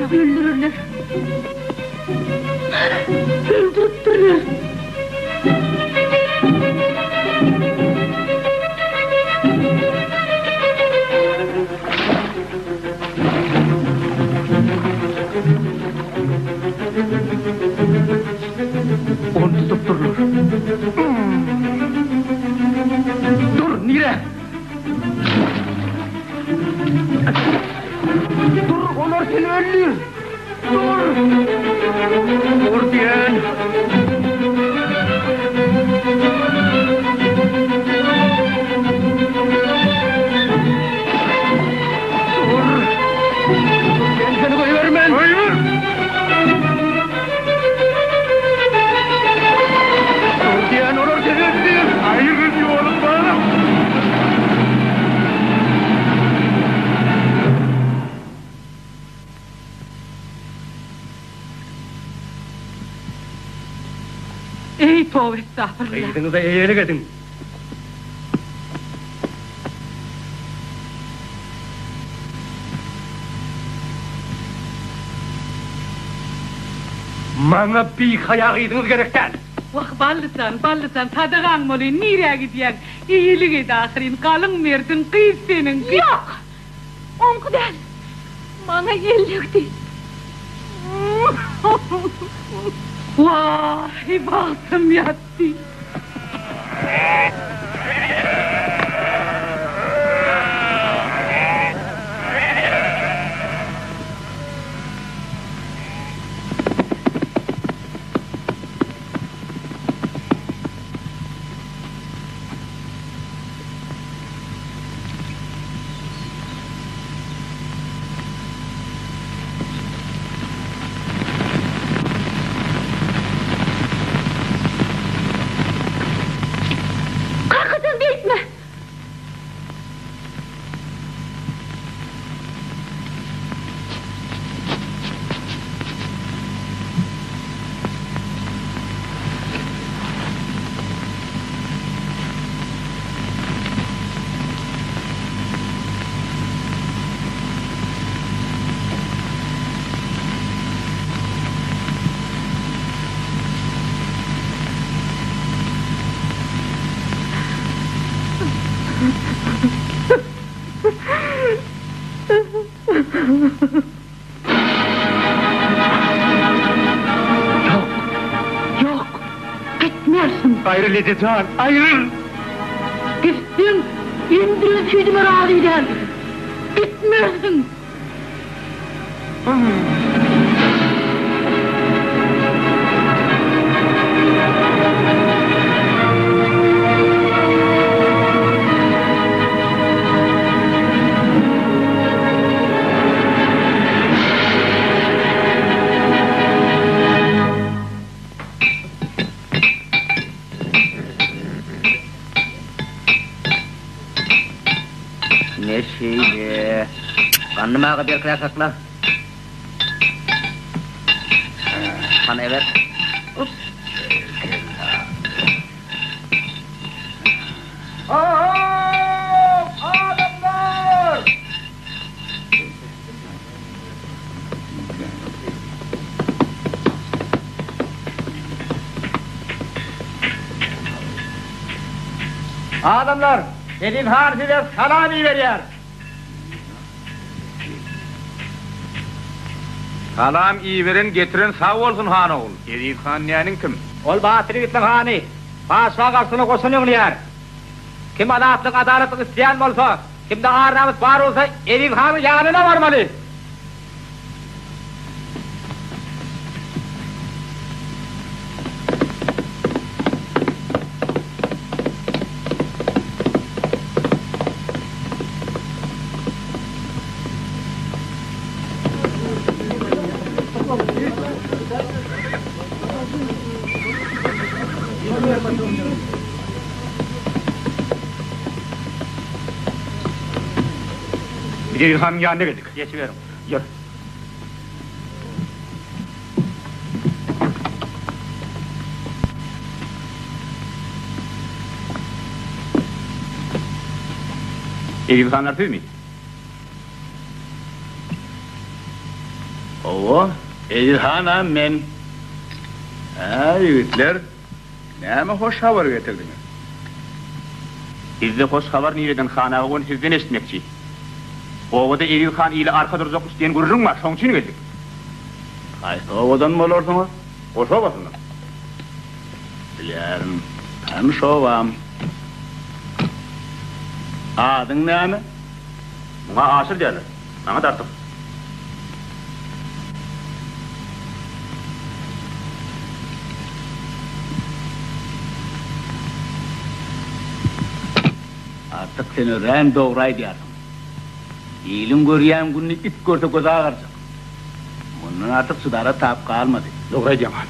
Öldürerler. Öldüripdirler. Ony tutupdyrlar. Dur, nirä? Dur, olar seni öldür! Dur! Dur diýen! Dur! Men seni goýbermen! Goýber! Dur diýen, olar seni öldür! Aýryl ýolumdan! Eý, toba estagfurullah! Gyzyňyza eýelik ediň! Maňa bihaýa gyzyňyz gerek däl! Wah, Ballyjan, Ballyjan, sadagaň bolaýyn, nirä gidýäň? Eýelik et ahyryn, galyň merdiň, gyz seniň, gyz. Ýok! Oňky däl. Maňa ellekdi. Waý, bagtym ýatdy. Kakajan beýtme! Ýok! Ýok! Gitmersiň! Aýryl eje jan, aýryl! Gitseň, emdiren süýdüme razy däldirin. Gitmersiň! Ne şeýle? Gandym aga berkräk sakla. Hany eber. Up. Ho-ho! Adamlar! Adamlar, Eziz han size salam iberýär. Salam iberen getiren sag bolsun han ogul. Eziz han näniň kim? Ol batyr ýigitleň hany. Patyşa garşysyna goşun ýygnaýar. Kim azatlyk, adalatlyk isleýän bolsa, kimde ar-namys bar bolsa Eziz hanyň ýanyna barmaly. Biz Eziz hanyň ýanyna geldik. Geçiberiň. Ýör. Eziz hanlar sizmi? Hawa, Eziz hanam men. Hä, ýigitler, näme hoş habar getirdiňiz? Bizde hoş habar nireden, han aga, ony sizden eşitmekçi. Obada Eziz han ile arka durjakmyş diýen gürrüň bar, şoň üçin geldik. Haýsy obadan bolarsyňyz? Goşa obasyndan. Bilýärin, tanyş obam. Adyň näme? Muňa Aşyr diýerler. Maňa-da Artyk. Artyk sen örän dogry aýdýarsyň. Iliň görýän gününi it görse gözi agarjak. Mundan artyk çydara tap galmady. Dogry aýdýaň, han.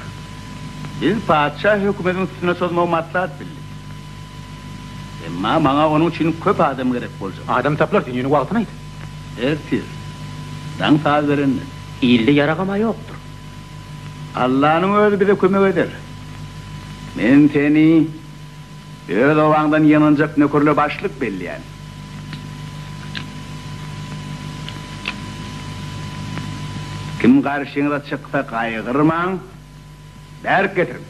Biz patyşa hökümediň üstüne çozmagy maslahat bildik. Emma maňa onuň üçin köp adam gerek boljak. Adam tapylar, sen ýöne wagtyny aýt. Ertir, daň saz berende. Ilde ýaragam-a ýokdur. Allanyň özi bize kömek eder. Men seni öz obaňdan ýygnanjak nökerle başlyk belleýän. Kim garşyňyza çyksa gaýgyrmaň, bärik getiriň.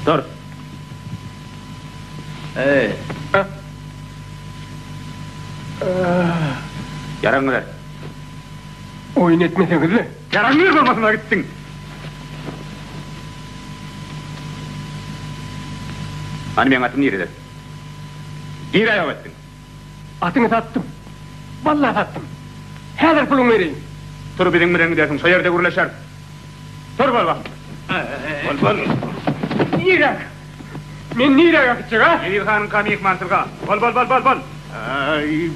Dur. Eý. Ýaragyňy ber. Oýun etmeseňiz-le. Ýaragyňy ber bolmasyna gitdiň. Hany meň atym nirede? Nirä ýok etdiň? Atyňy satdym. Walla satdym. Häzir puluňy bereýin. Tur biziň bilen gidersiň, şo ýerde gürleşeris. Tur bol bak. Bol bol. Niräk? Men niräk äkitjek, a? Eziz hanyňka myhmançylyga. Bol bol bol bol bol. Aý.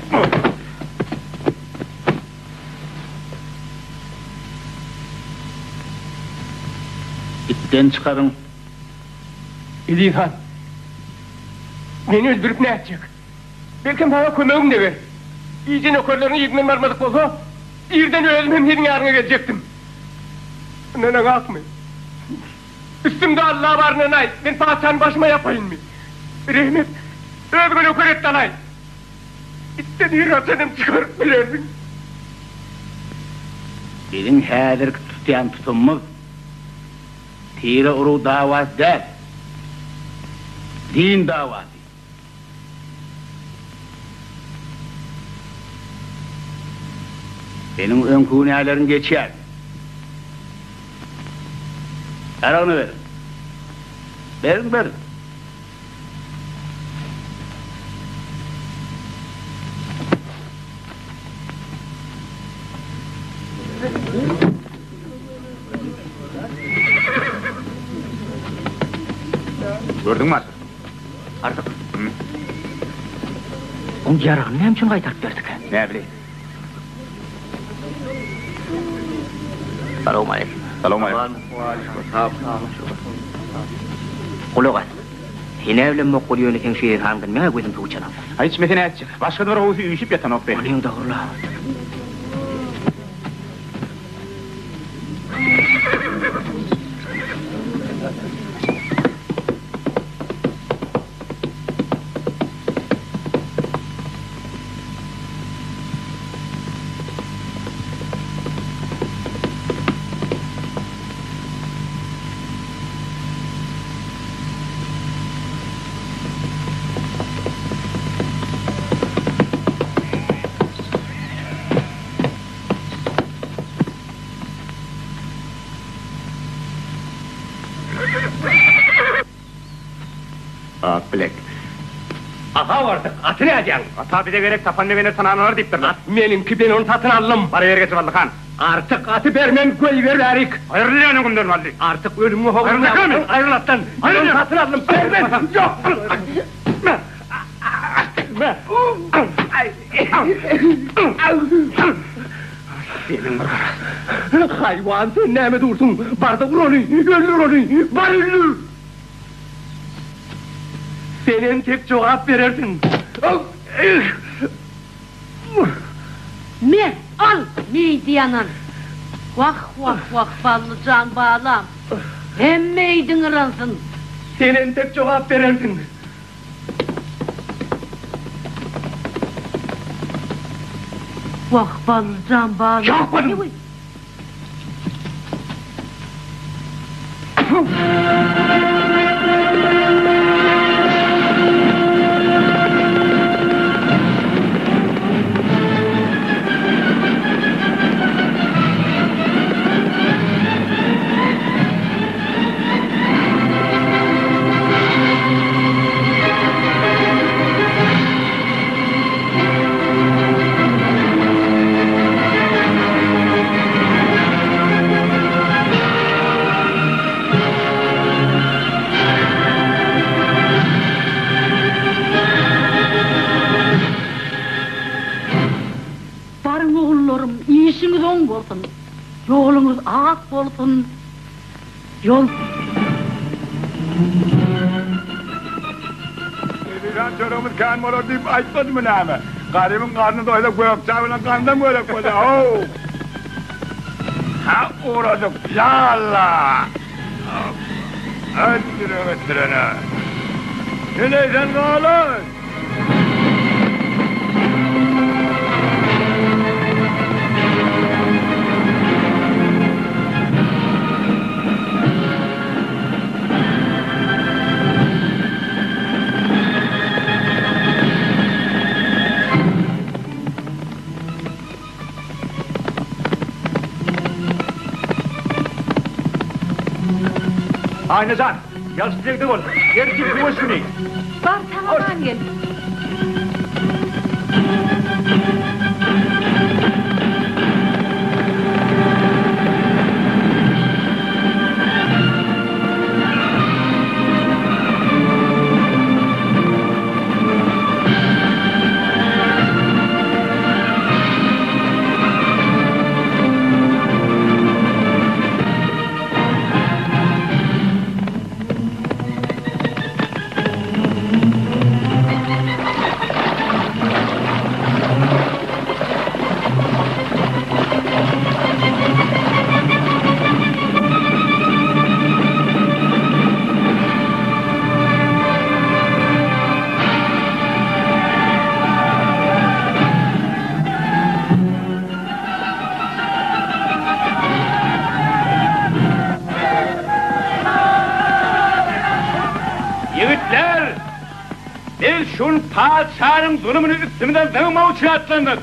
Itden çykaryň. Eziz han, meni öldürip nätjek? Belkem saňa kömegim deger. Gije nökerleriň yzyndan barmadyk bolsa, irden özüm hem seniň ýanyňa geljekdim. Ynanaňakmy? Üstümde Alla baryndan aýt, men patyşany başyma ýapaýynmy? Rehim et, özüňe nöker et-de alaý. Itden ir haçan hem çykaryp bilersiň. Biziň häzirki tutýan tutumymyz tire-urug dawasy däl, din dawasy. Seniň öňki günäleriň geçýär. Ýaragyny beriň. Beriň, beriň. Gördüňmi Aşyr? Artyk. Oň ýaragyny näme üçin gaýtaryp berdikä? Näbileýin. Salowmaleýkim. Salowmaleýkim. Gulak as. Sen-ä bilemok weli ýöne seň şu ýerhaňdan meň-ä gözüm suw içenok. Aý içmese nätjek. Başga-da bir gowusy üýşüp ýatanok be. Onyň dogry-la. Ak bilek. Aha bardyk, aty nädýäň? Ata bize gerek, tapan begener tananalar diýipdirler. At meniňki, men ony satyn aldym. Bar ýer geçip Bally han. Artyk aty bermen, goýber bärik. Aýrylýan öňümden Bally. Artyk ölümiňe howruna. Aýryl Aýryl atdan. Men ony satyn aldym, bermen. Ýok. Seniň bir gara. Haýwan, sen näme dursuň? Bar-da ur ony, öldür ony, bar öldür! Sen entek jogap berersiň. Me, al, meýdi ýanan. Wah, wah, wah, Bally jan balam. Hem meýdiň yransyn. Sen entek jogap berersiň. Wah, Ballyjan balam. Ýakmadym! Baryň ogullarym, işiňiz oň bolsun, ýoluňyz ak bolsun, ýol. Eziz han çöregimiz kän bolar diýip aýtmadymy näme? Garybyň garny doýsa gök çaý bilen gandam gerek bolýar, how! Ha, ugradyk, ýa Alla! Ötdüre ötdürene. Heleý sen galan! Aýna jan, ýagşy dilegde bol. Ertir söweş güni. Bar, sag-aman gel. Ýigitler! Biz şu gün patyşanyň zulumyny üstümizden zyňmak üçin atlandyk.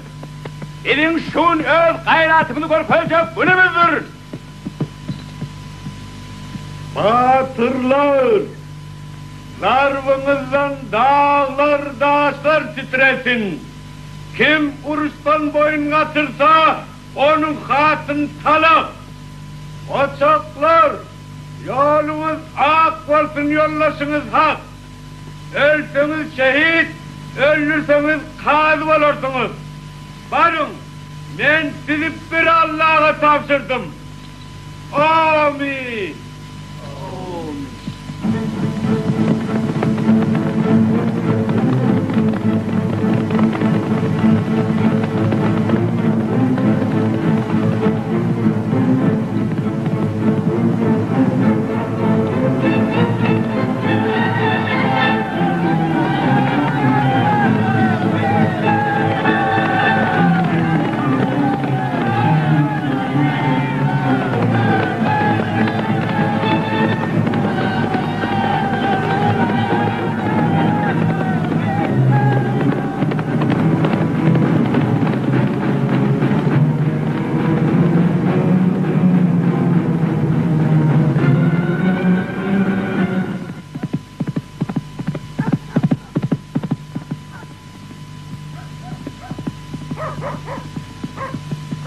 Biziň şu gün öz gaýratymyzy görkezjek günümizdir. Batyrlar! Zarbyňyzdan daglar, daşlar titresin! Kim uruşdan boýun gaçyrsa, onuň hatyny talak! Goçaklar! Ýoluňyz ak bolsun, ýoldaşyňyz hak! Ölseňiz şehit, öldürseňiz kazy bolarsyňyz! Baryň, men sizi bir Allaha tabşyrdym! Amin!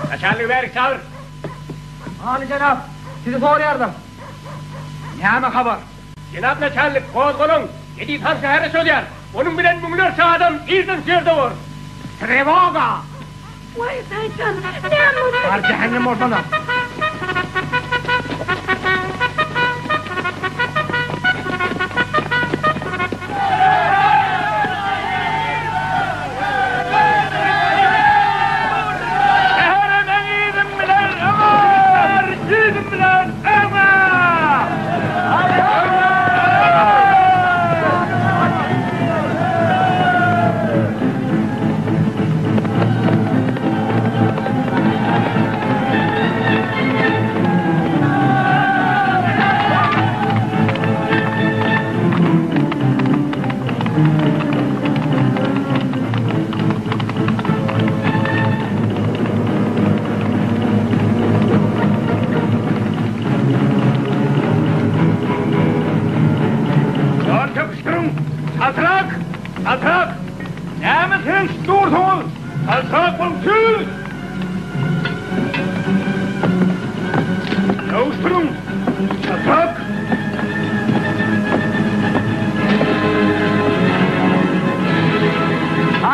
Naçalnigi bärik çagyr. Aly jenap, sizi soraýarlar. Näme habar? Jenap naçalnik, gozgalaň! Eziz han şähere çozýar. Onuň bilen müňlerçe adam irden şu ýerde bor. Trewoga! Waý, şeýtan, näme boldy? Bar jähennem bolsana! Şähere meň yzym bilen öňe! Yzym bilen öňe! Çaltrak! Çaltrak! Näme seredişip dursuňyz? Çaltrak boluň tüz! Ýuwaş duruň! Çaltrak!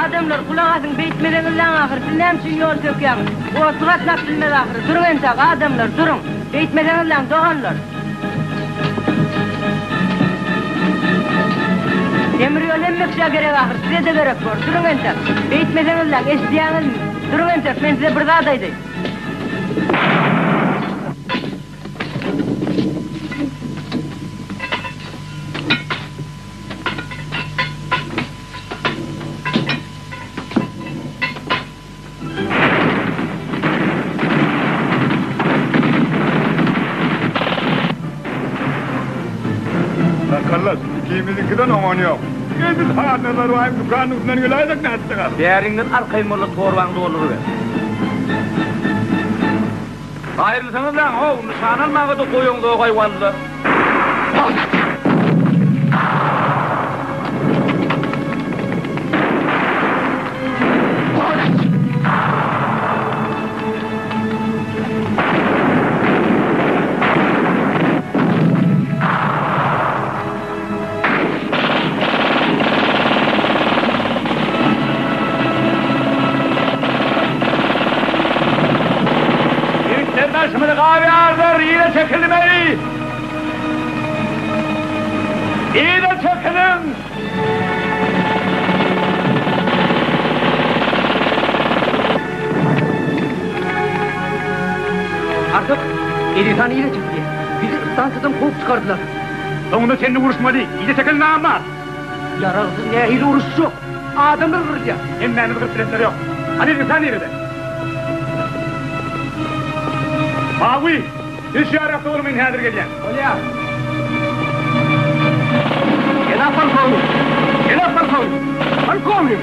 Adamlar, gulak asyň, beýtmeseňizläň ahyry, siz näme üçin ýol sökýäňiz? Otly gatnap bilmez ahyry. Duruň entäk, adamlar, duruň! Beýtmeseňizläň, doganlar! Demir ýol hemme kişä gerek ahyry, size-de gerek bor. Duruň entek. Beýtmeseňizläň, eşidýäňizmi? Duruň entek, men size bir zat aýdaýyn. Sakallas, ikimiziňkiden oňan ýok. Gel biz Hanazar baýyň dükanynyň üstünden geläýsek nätjek asyl. Bäriňden arkaýyn bol-da torbaňy dolduryber. Aýrylsaňyzlaň, how, nyşana almaga-da goýaňzog-aý walla. Ýigitler daşymyzy gabyarlar, yza çekilmeli! Yza çekiliň! Artyk, Eziz han yza çekilýär. Bizi stansiýadan kowup çykardylar. Soňunda senli uruşmaly. Yza çekil namart! Ýaragsyz nähili uruşjak? Adamlar gyrylýar. Hemmämizi gyryp bilenler ýok. Hany Eziz han nirede? Mawy! Siz şu ýarakda boluň men häzir gelýän. Bolýar. Jenap polkownik! Jenap polkownik! Polkownik!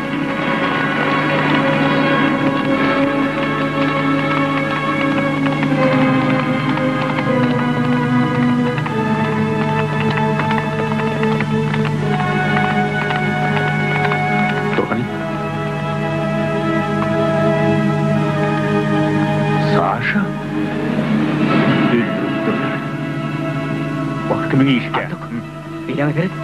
Dur hany. Saşa? Öldüripdirler. Wah, kimiň işikä? Artyk, beýläňe seret.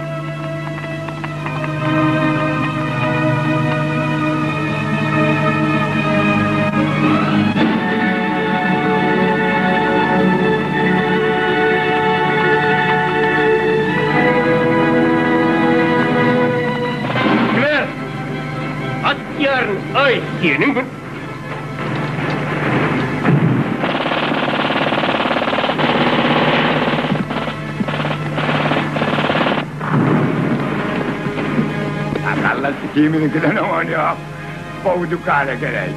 Ber! Atýaryn, aý, seniň bir... Sakalla ikimiziňkiden oňan ýok. Gowy dükan eken-eý.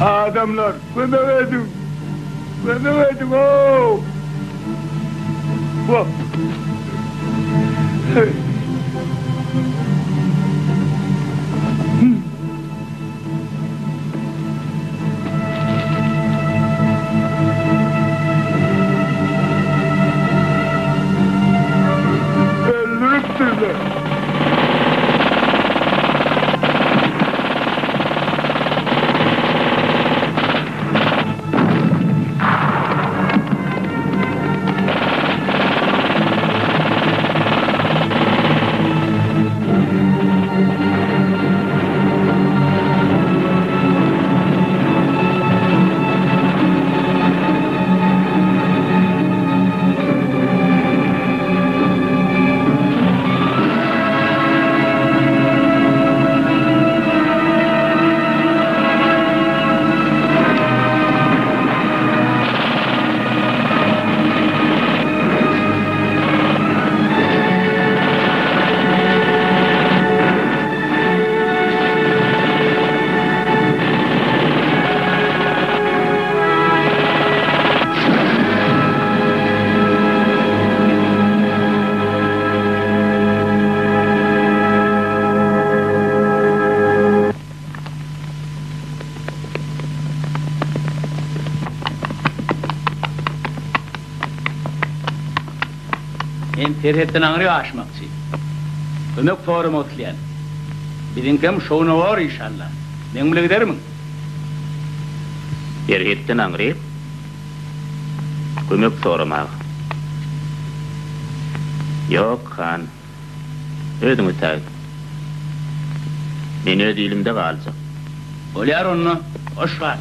Adamlar, kömek ediň! Kömek ediň-ow! Wah! Öldüripdirler. Serhetden aňryk aşmakçy. Kömek soramak isleýän. Biziňkem şowuna bor işalla. Meň bile gidermiň? Serhetden aňryk kömek soramaga. Ýok, han. Özüň ötägit. Men öz ilimde galjak. Bolýar onda, hoş gal.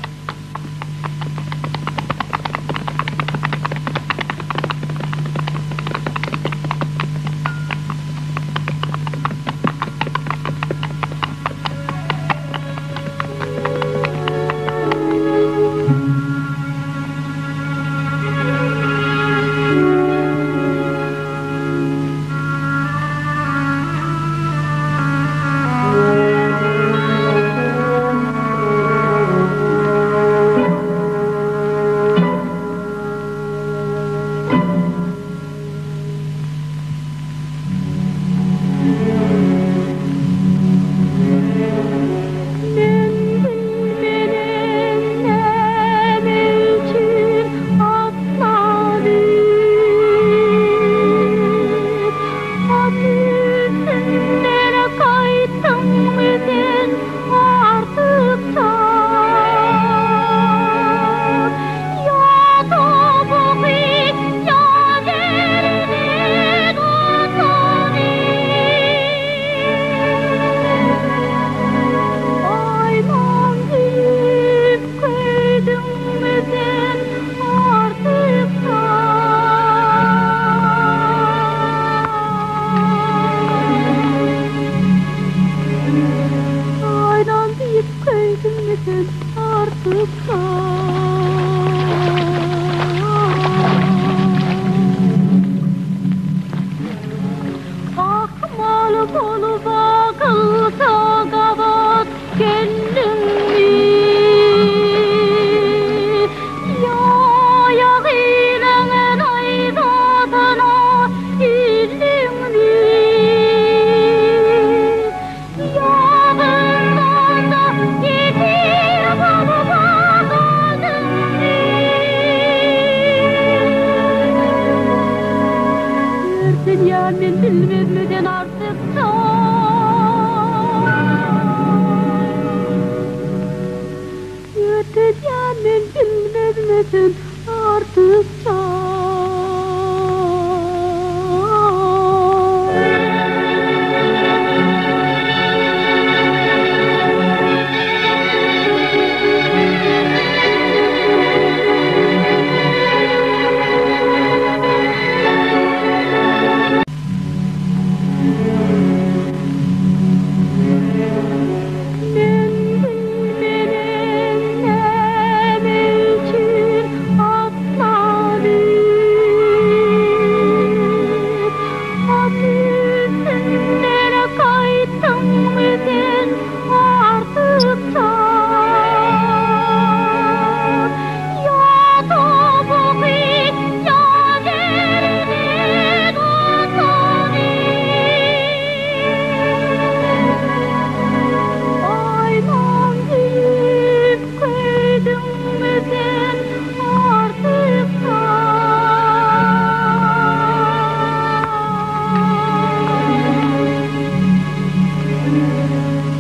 Men bilmenem näme üçin atlanyp, At üstünden gaýtdyňmy sen artyk çak? Ýa topugy, ýa derden utanyp. Aýman diýip köýdüňmi sen artyk Aýman diýip köýdüňmi sen artyk Akmal bolup akylsa gabat geldiňmi? Ýa ýagynyň naýzasyna ildiňmi? Ýa zyndanda ýesir bolup galdyňmy? Ýörtünýän men bilmezmi sen artyk çak. Ýörtünýän men bilmezmi sen artyk çak. Men bilmenem näme üçin atlanyp, At üstünden gaýtdyňmy sen artyk çak? Ýa topugy, ýa derden utanyp. Aýman diýip köýdüňmi sen artyk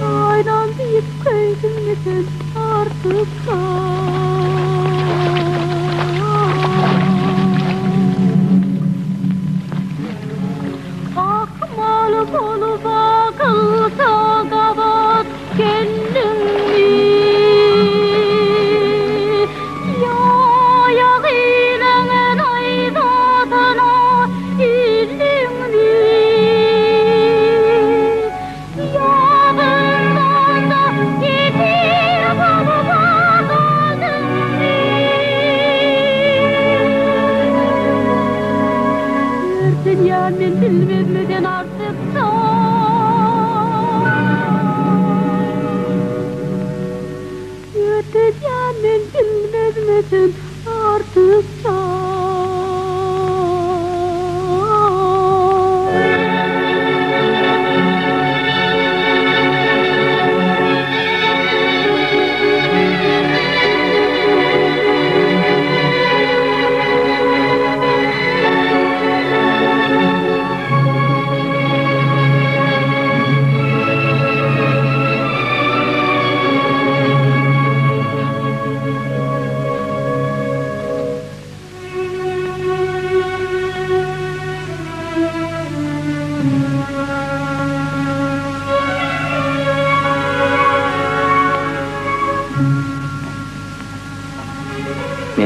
Aýdan diýip köýdüňmi sen artyk Akmal bolup akylsa gabat geldiňmi? Ýa ýagynyň naýzasyna ildiňmi? Ýa zyndanda ýesir bolup galdyňmy? Ýörtünýän men bilmezmi sen artyk çak. Ýörtünýän men bilmezmi sen artyk çak.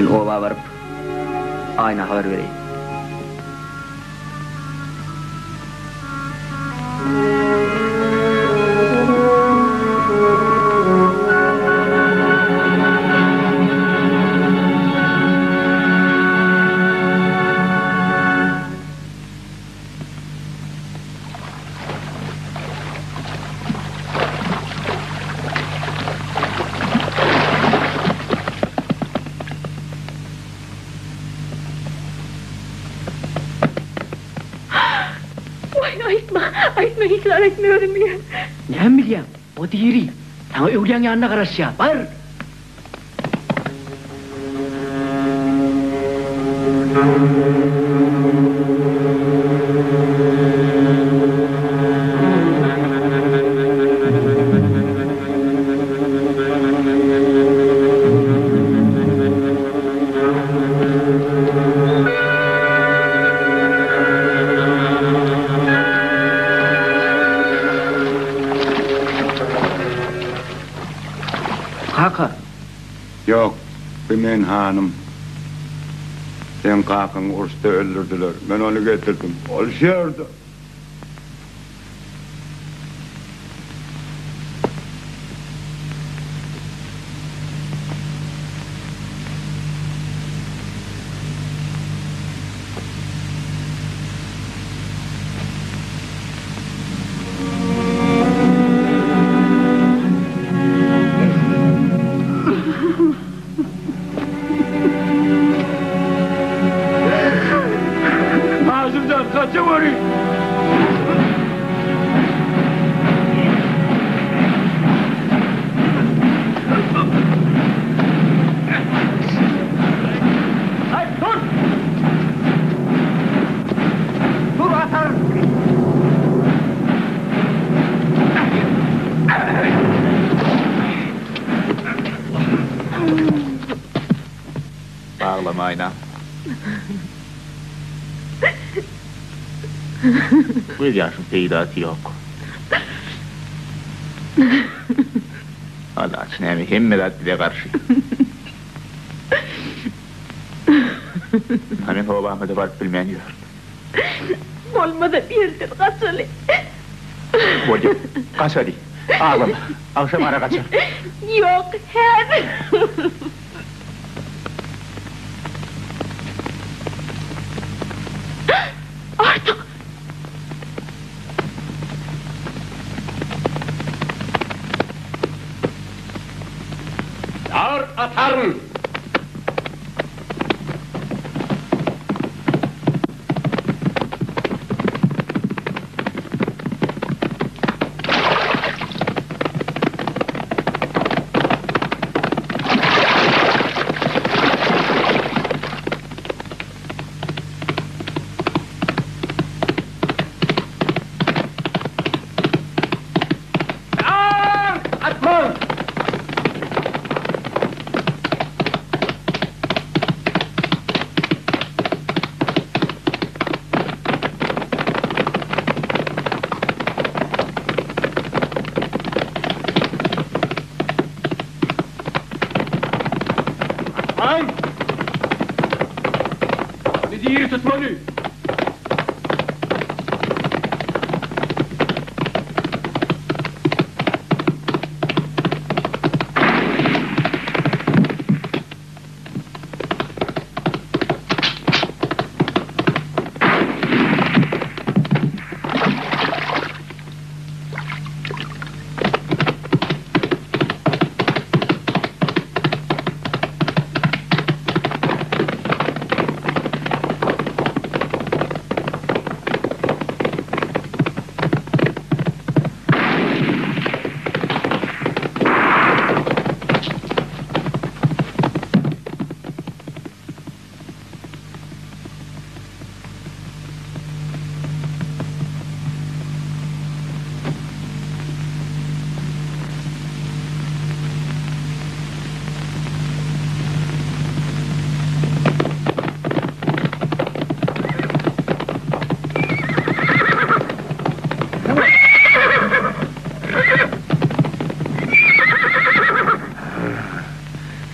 Men oba baryp, Aýna habar bereýin. Waý, aýtma, aýtma, hiç zat aýtma, özüm bilýän. Näme bilýäň? O diri. Saňa öwlüýäň ýanynda garaşýar. Bar! Kaka! Ýok, bu meň hanym. Seň kakaňy uruşda öldürdiler. Men ony getirdim. Ol şu ýerde. Azymjan gaçaweri! Aý, dur! Dur, ataryn! Aglama Aýna. Göz ýaşyň peýdasy ýok. Alaç näme hemme zat bize garşy. Ha men obama-da baryp bilmän ýörün. Bolmasa bir ýerden gaçaly. Bolýa, gaçaly. Aglama. Agşam ara gaçar. Ýok, häzir. Artyk! Ýar ataryn! Ýar atmaň! Atmaň! Ony diri tutmaly!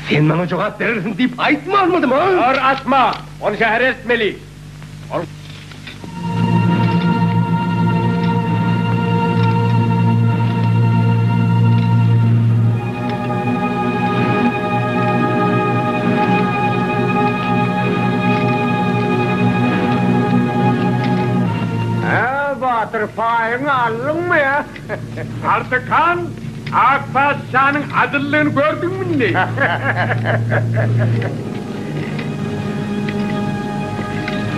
Sen maňa jogap berersiň diýip aýtmanmydym, a? Dur, atma! Ony şähere eltmeli. Ol. Hä, batyr, paýyňy aldyňmy, hä? Artyk han, ak patyşanyň adyllygyny gördüňmi indi?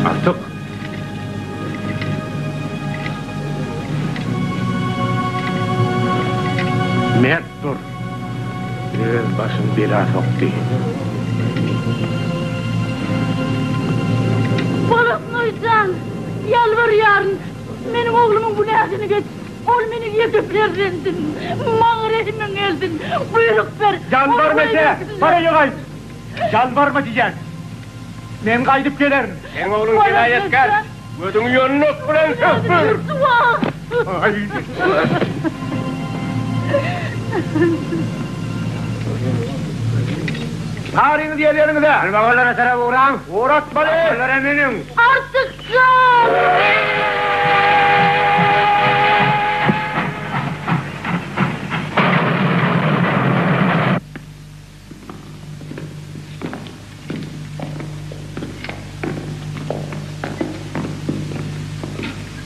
Artyk! Mert dur! Öz başyny bela sokdy. Bolotnoý jan, ýalbarýaryn, meniň oglumyň günäsini geç. Ol meniň ýeke perzendim. Maňa rehimiň gelsin. Buýruk ber. Ýalbarma eje, bar öýe gaýt. Ýalbarma diýýän. Men gaýdyp gelerin. Seň ogluň jenaýatkär. Gözüňi ýonmak bilen sökdür. Baryňyz ýer-ýeriňize. Almagolara tarap ugraň. Ugratmaly. Olara münüň. Artyk jan!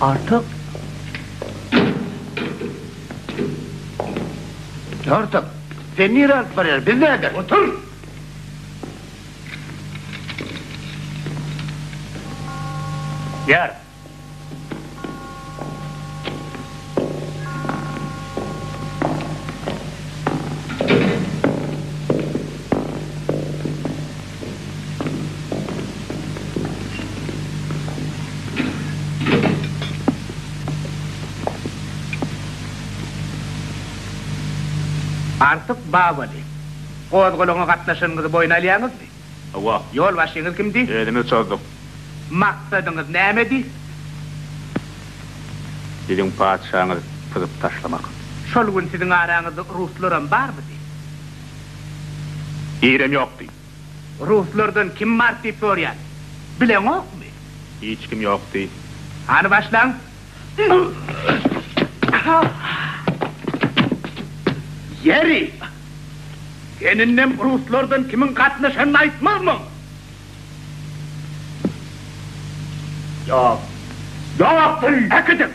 Artyk. Artyk, sen nirä alyp barýar? Biz näder? Otur! Ýör! Artyk Babaly, gozgalaňa gatnaşanyňyzy boýun alýaňyzmy? Hawa. Ýolbaşçyňyz kimdi? Özümiz çozduk. Maksadyňyz nämedi? Siziň patyşaňyzy pyzyp taşlamak. Şol gün siziň araňyzda ruslaram barmydy? Birem ýokdy. Ruslardan kim bar diýip sorýan. Bileňokmy? Hiç kim ýokdy. Hany başlaň. Ýeri! Sen indem ruslardan kimiň gatnaşanyny aýtmazmyň? Ýok. Ýokdur! Äkidiň!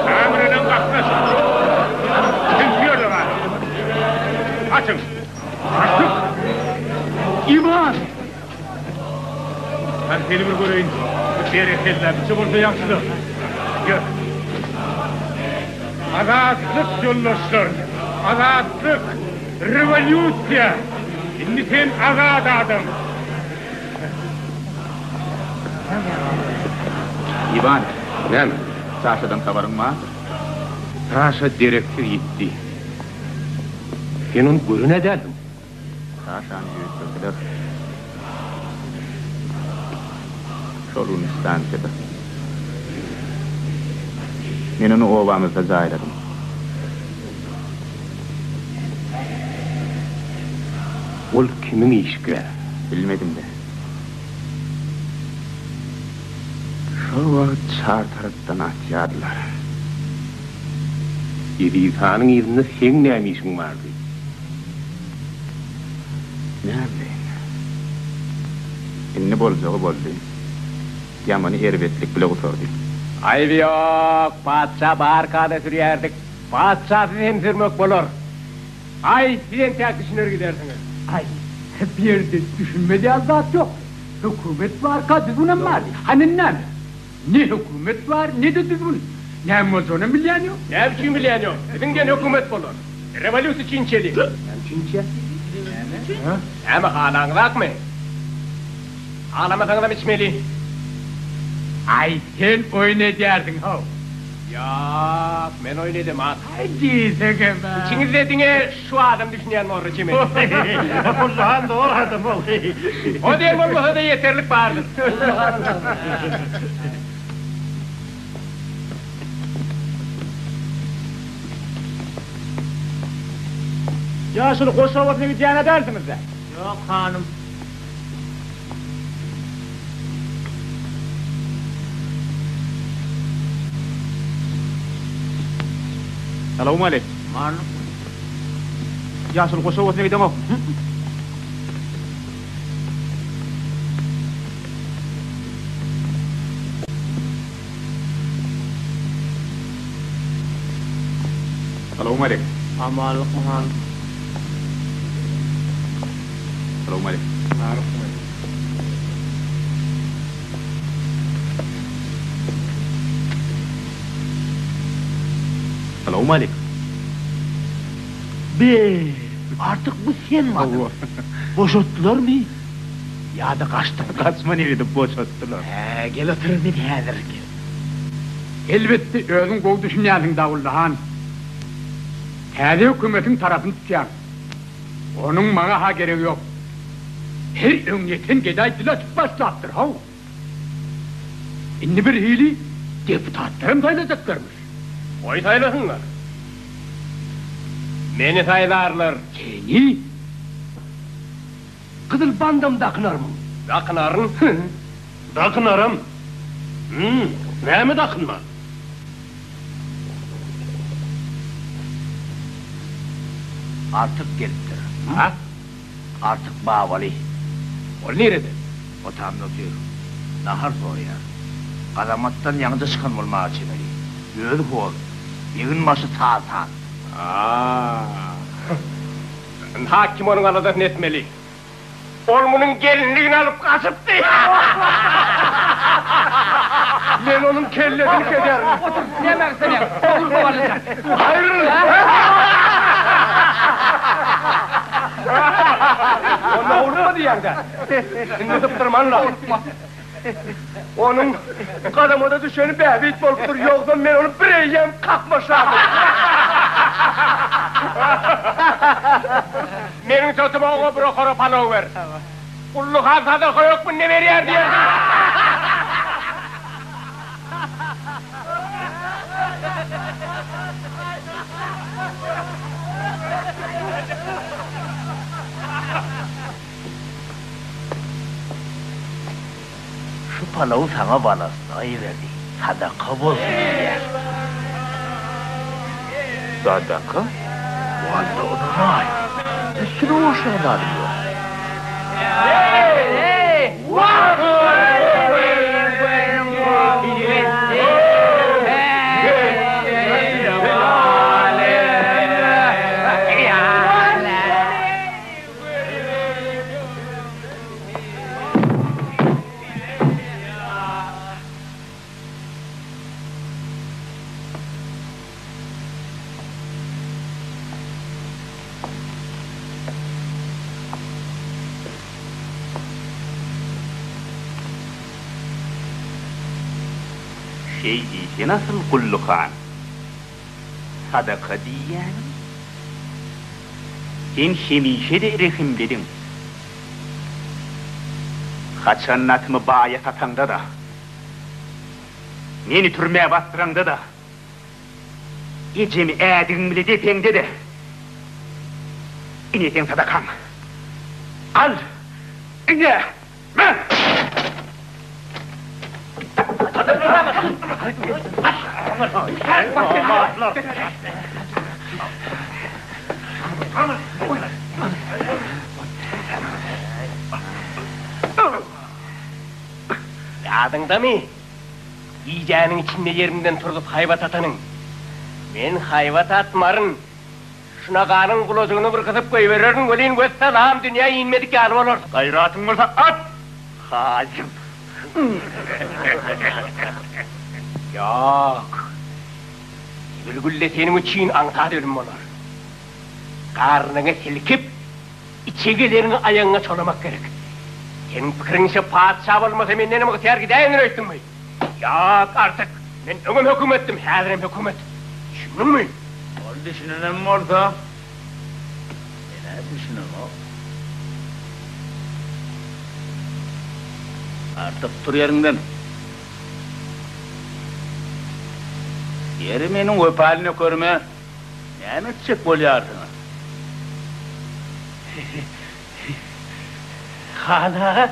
Kameradan gatnaşyň. Siz şu ýerde galyň. Açyň. Açdyk. Iwan! Hany seni bir göreýin. Berekella, bolsa ýagşydyr. Ýör. Azatlyk ýoldaşlar! Azatlyk! Rewolýusiýa! Indi sen azat adam. Iwan, näme, Saşadan habaryň bardyr? Saşa dereksiz ýitdi. Sen ony gören-ä dälsiň. Saşany öldürdiler. Şol gün stansiýada. Men ony obamyzda jaýladym. Ol kimiň işgäri? Bilmedim-de. Şol wagt çar tarapdan atýardylar. Eziz hanyň yzynda seň näme işiň bardy? Näbileýin. Indi boljagy boldy. Ýamany erbetlik bile gutardy. Aýby ýok, patyşa barka-da sürýärdik. Patyşasyz hem sürmek bolar. Aý, siz entäk düşüner gidersiňiz. Aý, bu ýerde düşünmez ýaly zat ýok. Hökümet barka düzgünem bardy. Hany indi näme? Ne hökümet bar, ne-de düzgün. Näme boljagyny bilýän ýok. Näme üçin bilýän ýok? Biziň diýen hökümet bolar. Rewolýusiýa üçin içeli. Näme üçin içýäs? Näme, halaňyzakmy? Halamasaňyzam içmeli. Aý, sen oýun edýärsiň, how. Ýok, men oýun edemok. Aý, diýsegem-ä. Içiňizde diňe şu adam düşünýän borly çemeli. Gulluhan dogry adam ol. O diýen bolmasa-da ýeterlik bardyr. Ýaşuly goş obasyna gidýän-ä dälsiňiz-dä? Ýok, hanym. Salowmaleýkim. Ýaşuly goş obasyna gideňokmy? Salowmaleýkim. Amanlykmy han? Salowmaleýkim. Salowmaleýkim. Be, artyk bu sen badyň. Boşatdylarmy? Ýa-da gaçdyňmy? Gaçman edip boşatdylar. Hä, gel otur men häzir gel. Elbetde özüň gowy düşünýänsiň Dawully han. Täze hökümetiň tarapyny tutýaň. Onuň maňa-ha geregi ýok. Her öňýeten gedaý dil açyp başlapdyr, how. Indi birhili deputatlaram saýlajaklarmyş. Goý saýlasynlar. Meni saýlarlar. Seni? Gyzyl bandam dakynarmyň? Dakynaryn. Dakynaram. Hüm, näme dakynman? Artyk gelipdir. A? Artyk Babaly. Ol nirede? Otamda otyr. Nahar soraýar. Gazamatdan ýaňyja çykan bolmaga çemeli. Özi hor. Egin-başy sal-sal. A. Ynha kim onuň aladasyny etmeli. Ol munuň gelinligini alyp gaçypdy. Men onuň kellesini keserin. Otur, näme gyssanýaň? Otur doganlyja. Aýryl! Onda howlukma diýýäň-dä. Indi sypdyrman-la. Onuň gazamada düşeni bähbit bolupdyr, ýogsam men ony bireýýäm kakmaşardym. Meniň sözüme oňa bir okara palaw ber. Gully han sadaka hökmünde berýär diýersiň. Şu palawy saňa balasyna iberdi, sadaka bolsun diýýär. Sadaka? Walla ynanaý, üstüne goşýan zadym ýok. Şeý diýsene asyl Gully han. Sadaka diýýäniň? Sen hemişe-de rehimlidiň. Haçan atymy baýa sataňda-da, meni türmä basdyraňda-da, ejemi ädigiň bile depeňde-de, ine seň sadakaň. Al, ine, me! Ýadyňdamy, gijäniň içinde ýerinden turzup haýbat atanyň? Men haýbat atmaryn. Şu naganyň gulajygyny bir gysyp goýbererin welin, wessalam, dünýä inmedik ýaly bolarsyň. Gaýratyň bolsa at, haýyn! Ýok. Gül gülle seniň üçin aňsat ölüm bolar. Garnyňy silkip, içegeleriňi aýagyňa çolamak gerek. Seniň pikiriňçe patyşa bolmasa mendenem ygtyýar gidäýendir öýtdüňmi? Ýok, Artyk, men öňem hökümetdim, häzirem hökümet. Düşündiňmi? Ol düşünenem bolsa, men-ä düşünemok. Artyk, tur ýeriňden. Ýeri meniň wepaly nökerime näme etjek bolýarsyňyz? Han aga,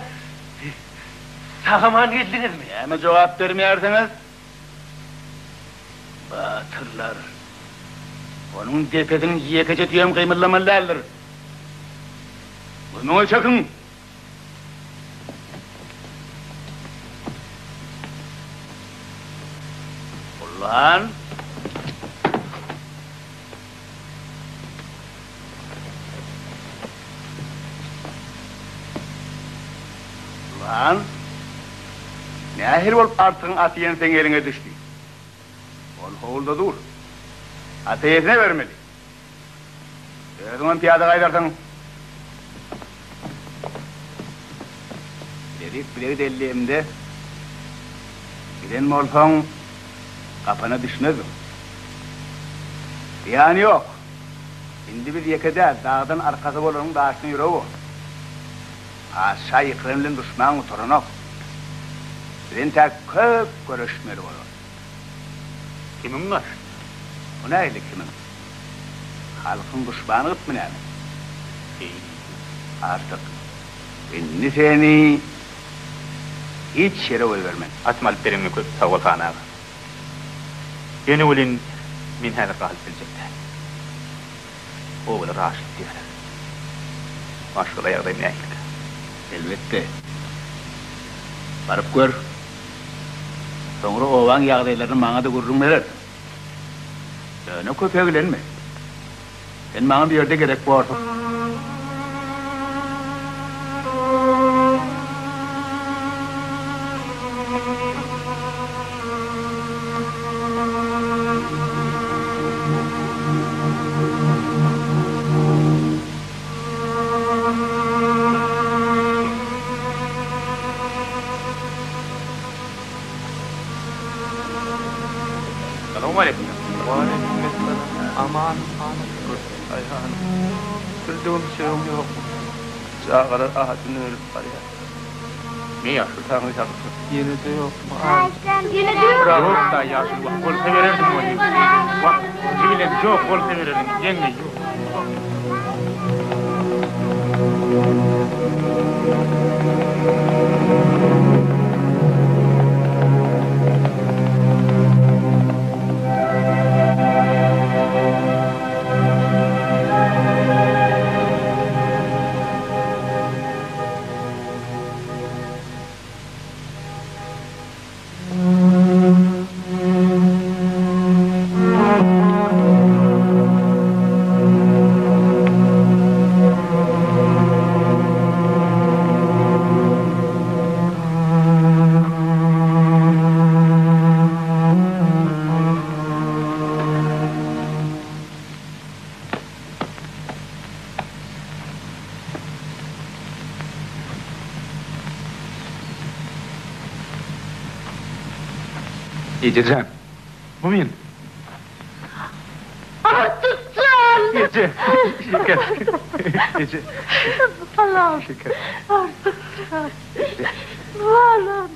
sag-aman geldiňizmi? Näme jogap bermeýärsiňiz? Batyrlar, onuň depesiniň ýekeje tüýem gymyldamaly däldir. Kömege çekiň! Ulan! Ulan! Nähili bolup Artygyň aty ýene seň eliňe düşdi? Ol howluda dur. Aty eýesine bermeli. Özüňem pyýada gaýdarsyň. Bilezik bilegi ellimde. Bilen bolsaň, gapana düşmezdiň. Zyýany ýok. Indi biz ýeke däl, dagdan arkasy bolanyň daşyna ýüregi bor. Patyşa ýykylan bilen duşman gutaranok. Biz entäk köp göreşmeli bolarys. Kimiň garşysyna? O nähili kimiň? Halkyň duşmany gytmy näme? Eý. Artyk, indi seni hiç ýere goýbermen. Atymy alyp bereňe köp sag bol, han aga. Ýöne welin, men häzir galyp biljek däl. Obalar aşyp diýýärler. Maşgala ýagdaýym nähilikä? Elbetde. Baryp gör. Soňra obaň ýagdaýlaryny maňa-da gürrüň berersiň. Ýöne köp eglenme. Sen maňa bu ýerde gerek borsuň. Salowmaleýkim. Waleýkim essalam. Aman hanym. Aý hanym. Bir döwüm çöregiň ýokmy? Çagalar ajyndan ölüp barýar. Ne ýaşuly? Taňry ýalkasyn. Ýene-de ýokmy? Ýene-de ýok. Ýok-da ýaşuly, wah, bolsa bererdim welin. Wah, jigilem, ýok, bolsa bererdim. Ýeňňe, ýok. Eje jan, bu men. Artyk jan! Eje, şeker. Eje. Balam. Şeker. Artyk jan. Balam.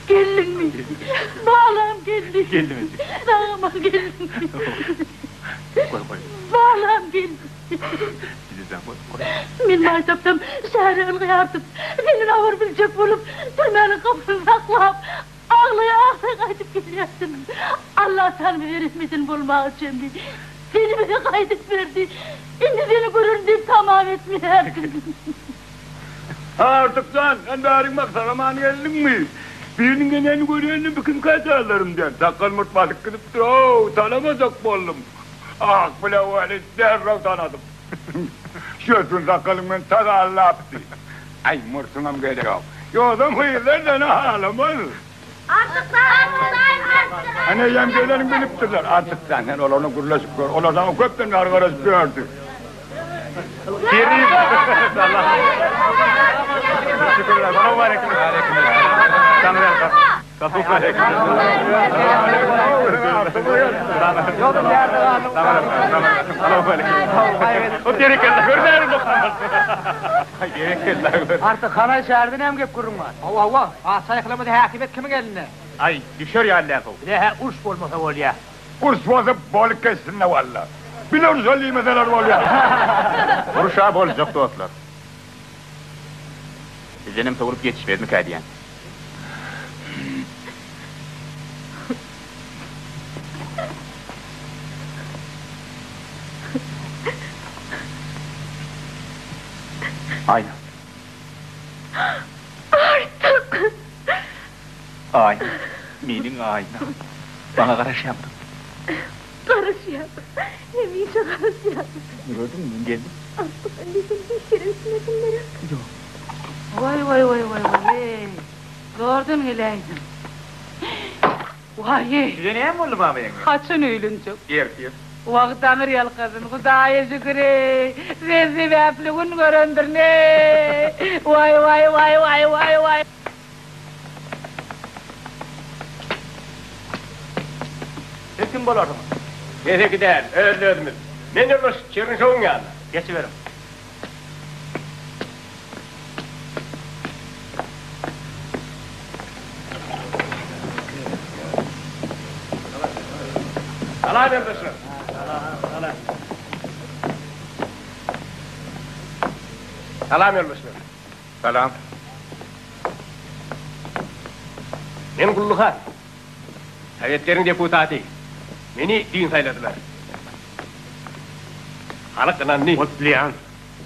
Geldiňmi? Balam geldi. Geldim eje. Sag-aman geldiňmi? Goý, goý. Balam geldi. Eje jan, goý, goý. Men maý tapsam, şähere ylgaýardym. Senden habar biljek bolup, türmäniň gapysyny saklap, aglaýa-aglaýa gaýdyp gelýärdim. Allatagala bize rehmetini bolmaga çemli. Seni bize gaýdyp berdi. Indi seni görerin diýip tamam etmeýärdim. Artyk jan, sen bäriň bak, sag-aman geldiňmi? Biriniň gelýänini görýändim, bu kimkä diýerlerim diýen. Sakgal-murt basyp gidipdir-ow, tanamajak boldum. Ak bile weli derrew tanadym. Şösgün sakgalyň meni tas aldapdy. Aý, murtuňam gerek ýok. Ýogsam gyzlar seni halamaz. Artyk jan, Artyk! Ana, eýýäm gelenini bilipdirler. Artyk jan, sen olarla gürleşip gör. Olar saňa köpden bäri garaşyp ýördi. Artyk hana şäherden hem gep gürrüň bar. Hawa hawa, patyşa ýykylamada häkimiýet kimiň elinde? Aý, düşer ýaly däl how. Bize-hä uruş bolmasa bolýa. Uruş bolsa bolup geçsin-de walla. Bile urşa diýmeseler bolýar. Uruş-a boljak dostlar. Bizdenem sowulyp ýetişmezmikä diýýän. Aýna. Artyk! Aýna, meniň Aýnam. Maňa garaşýaňmy? Garaşýan. Hemişe garaşýan. Gördüňmi, men geldim. Artyk, indi sen hiç ýere gitmersiň gerek? Ýok. Waý, waý, waý, waý, waý-eý. Zordan geläýdim. Waý-eý. Size näme boldy, mama ýeňňe? Haçan öýlenjek? Ertir. Wah, Taňry ýalkasyn, Hudaýa şükür-eý. Sen sebäpli gün görendirin-eý. Waý, waý, waý, waý, waý, waý. Siz kim bolarsyňyz? Keseki däl, öz-özümiz. Men ýoldaş Çernyşowyň ýanyna. Geçiberiň. Salam ýoldaşlar. Salam. Salam ýoldaşlar. Salam. Men Gully han. Sowetleriň deputaty. Meni düýn saýladylar. Halk ynandy. Gutlaýan.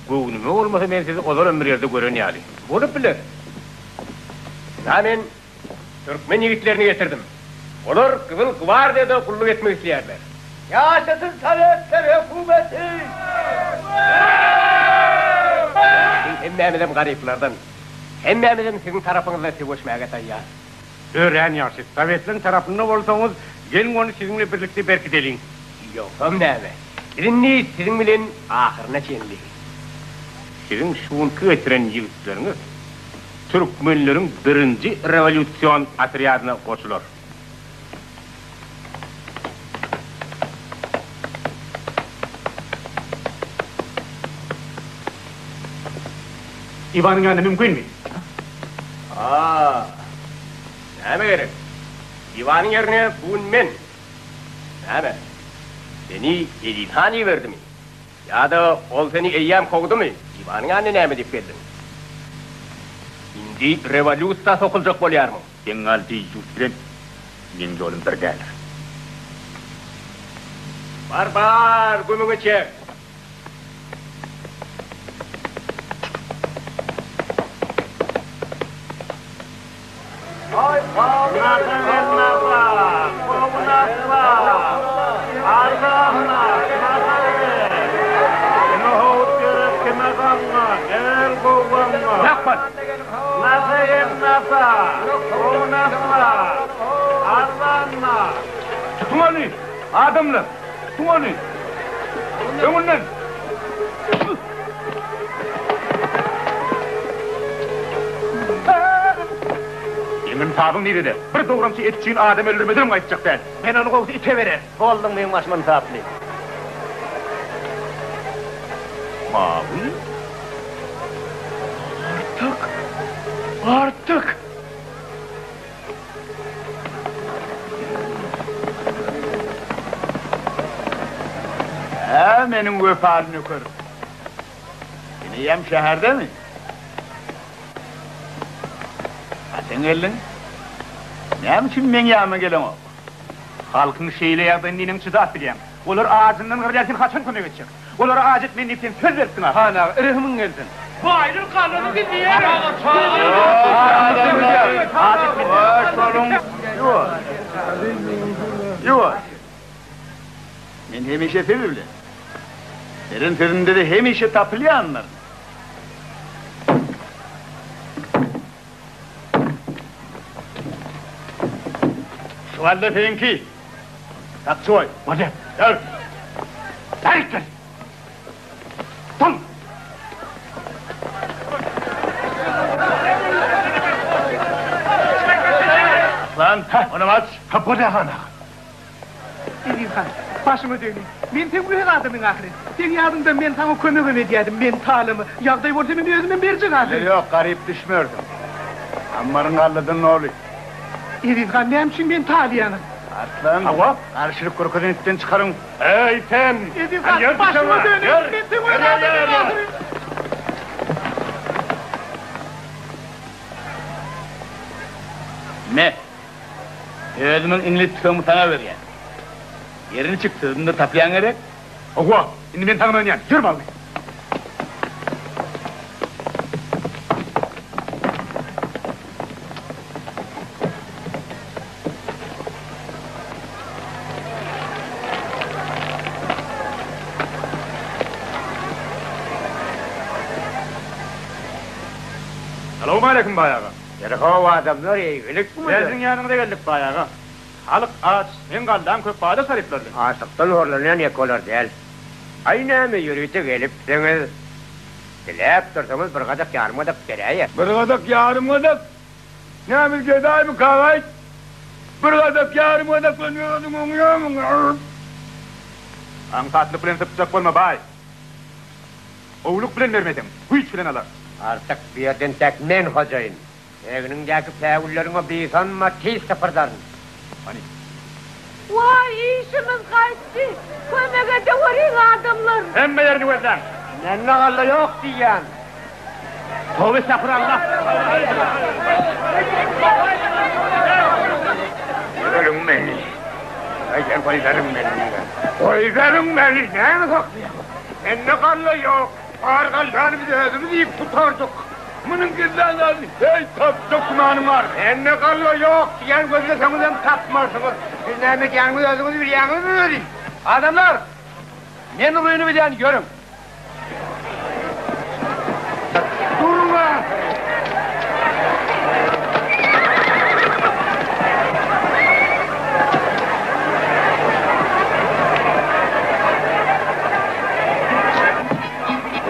Göwnüme bolmasa men sizi ozalam bir ýerde gören ýaly. Bolup biler. Ynha men türkmen ýigitlerini getirdim. Olar Gyzyl gwardiýada gulluk etmek isleýärler. Ýaşasyn Sowetler hökümeti! Biziň hemmämizem garyplardan. Hemmämizem siziň tarapyňyzda söweşmäge taýýar. Örän ýagşy. Sowetleriň tarapynda bolsaňyz, geliň ony siziň bilen birlikde berkideliň. Ýogsam näme? Biz indi siziň bilen ahyryna çenli. Siziň şu günki getiren ýigitleriňiz türkmenleriň birinji rewolýusion otrýadyna goşular. Iwanyň ýanyna mümkinmi? A, näme gerek? Iwanyň ýerine bu gün men. Näme? Seni Eziz han iberdimi? Ýa-da ol seni eýýäm kowdumy? Iwanyň ýanyna näme diýip geldiň? Indi rewolýusiýa sokuljak bolýarmyň? Bengal deýýus bilen meň ýolum bir däldir. Bar, bar, gümüňi çek! Tutuň ony, adamlar! Tutuň ony! Öňünden! Seň ynsabyň nirede? Bir dogramçy et üçin adam öldürmedenem gaýtjak däl. Men ony gowusy ite bererin. Bolduň meň başym ynsaply. Mawy? Artyk! Artyk! Hä, meniň wepaly nökerim. Sen eýýäm şäherdemi? Haçan geldiň? Näme üçin meň ýanyma geleňok? Halkyň şeýle ýagdaýyna neneň çydap bilýäň? Olar ajyndan gyrylýar, sen haçan kömek etjek? Olara aç etmen diýip sen söz beripdiň ahyry. Han aga, rehimiň gelsin. Baýlar galany gidýär. Ýuwaş. Ýuwaş. Men hemişe siz bilen. Beren sözümde-de hemişe tapylýandyryn. Şu galla seňki. Sakçy goý. Bolýar. Ýör. Berekella. Dur. Arslan, onam aç. Ha, bolýar han aga. Eziz han, başyma döneýin. Men seň öz adamyň ahyryn. Seň ýadyňda men saňa kömegem edýädim. Men talama, ýagdaý bolsa men özümem berjek ahyryn. Ýok, garyp düşmersiň. Ammaryň galladan doly. Eziz han, näme üçin meni talaýaňyz? Arslan, Hawa. Garşylyk görkezen itden çykaryň. Eý, sen! Eziz han, başyma döneýin. Men seň öz adamyň ahyryn. Me, Özümiň iňlis tüfeňimi saňa berýän. Ýeri niçik, sözümde tapýaň gerek? Hawa, indi men saňa ynanýan. Ýör bally. Salowmaleýkim, baý aga. Ýeri-how adamlar, eýgilikmi? Siziň ýanyňyza geldik, baý aga. Halk aç, seň gallaň köp baýlar taryplar bilen. Açlykdan horlanýan ýeke olar däl. Aý näme ýörite gelipsiňiz? Diläp dursaňyz bir gadak ýarym gadak beräýer. Bir gadak ýarym gadak? Näme biz gedaýmy kagaýt? Bir gadak ýarym gadak bilen özüň oňýarmyň? Aňsatlyk bilen sypjak bolma, baý. Gowulyk bilen bermeseň, güýç bilen alarys. Artyk bu ýerden tek men hojaýyn. Egniňdäki päwülleriňe buýsanma, tiz sypyrdaryn. Hany. Waý, işimiz gaýtdy. Kömek edeweriň, adamlar! Hemme ýerini gözläň. Mende galla ýok diýýän. Toba estagfurallah. Goýberiň meni. Aý, goýberiň meni. Goýberiň meni, näme saklaýaňyz? Mende galla ýok. Bar gallany biz özümiz iýip gutardyk. Munuň gizlän zadyny heý tapjak gümanyň bar. Mende galla ýok diýýän gözleseňizem tapmarsyňyz. Siz näme edýäniňizi özüňiz bilýäňizmi weli? Adamlar! Men uryny bilýän, ýörüň! Durma!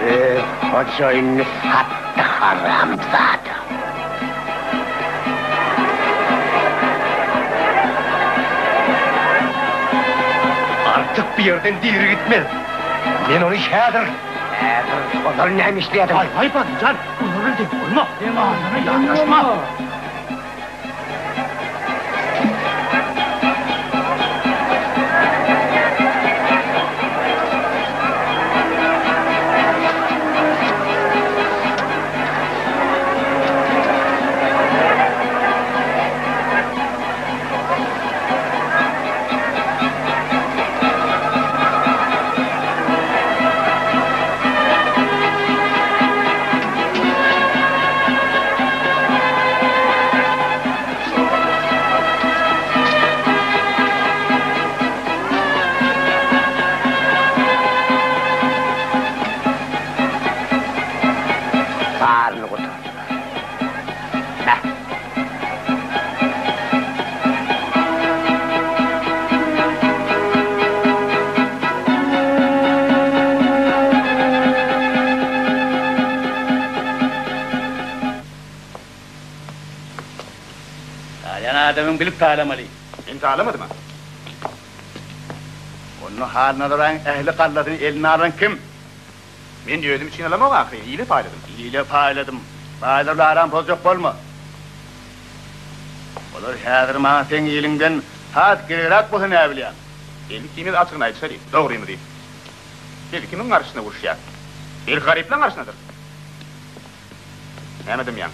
Öz hojaýynyny satdy haramzada. Artyk bu ýerden diri gitmez. Men ony häzir. Häzir ozal näme işleýärdiň? Haý, haý, Bazynjan, olar bilen deň bolma. Seň adyna ýaraşmaz. Adamyň bilip talamaly. Men talamadym-a. Onda Halnazar baýyň ähli gallasyny eline alan kim? Men özüm üçin alamok ahyryn, ile paýladym. Ile paýladym. Baýlar bilen aram pozjak bolma. Olar häzir maňa seň iliňden has geregräk bolsa näbilýäň. Geldi ikimiz açygyny aýdyşaly, dogrymyzy. Biz kimiň garşysyna uruşýas? Belki garyplaň garşysynadyr? Näme dymýaň?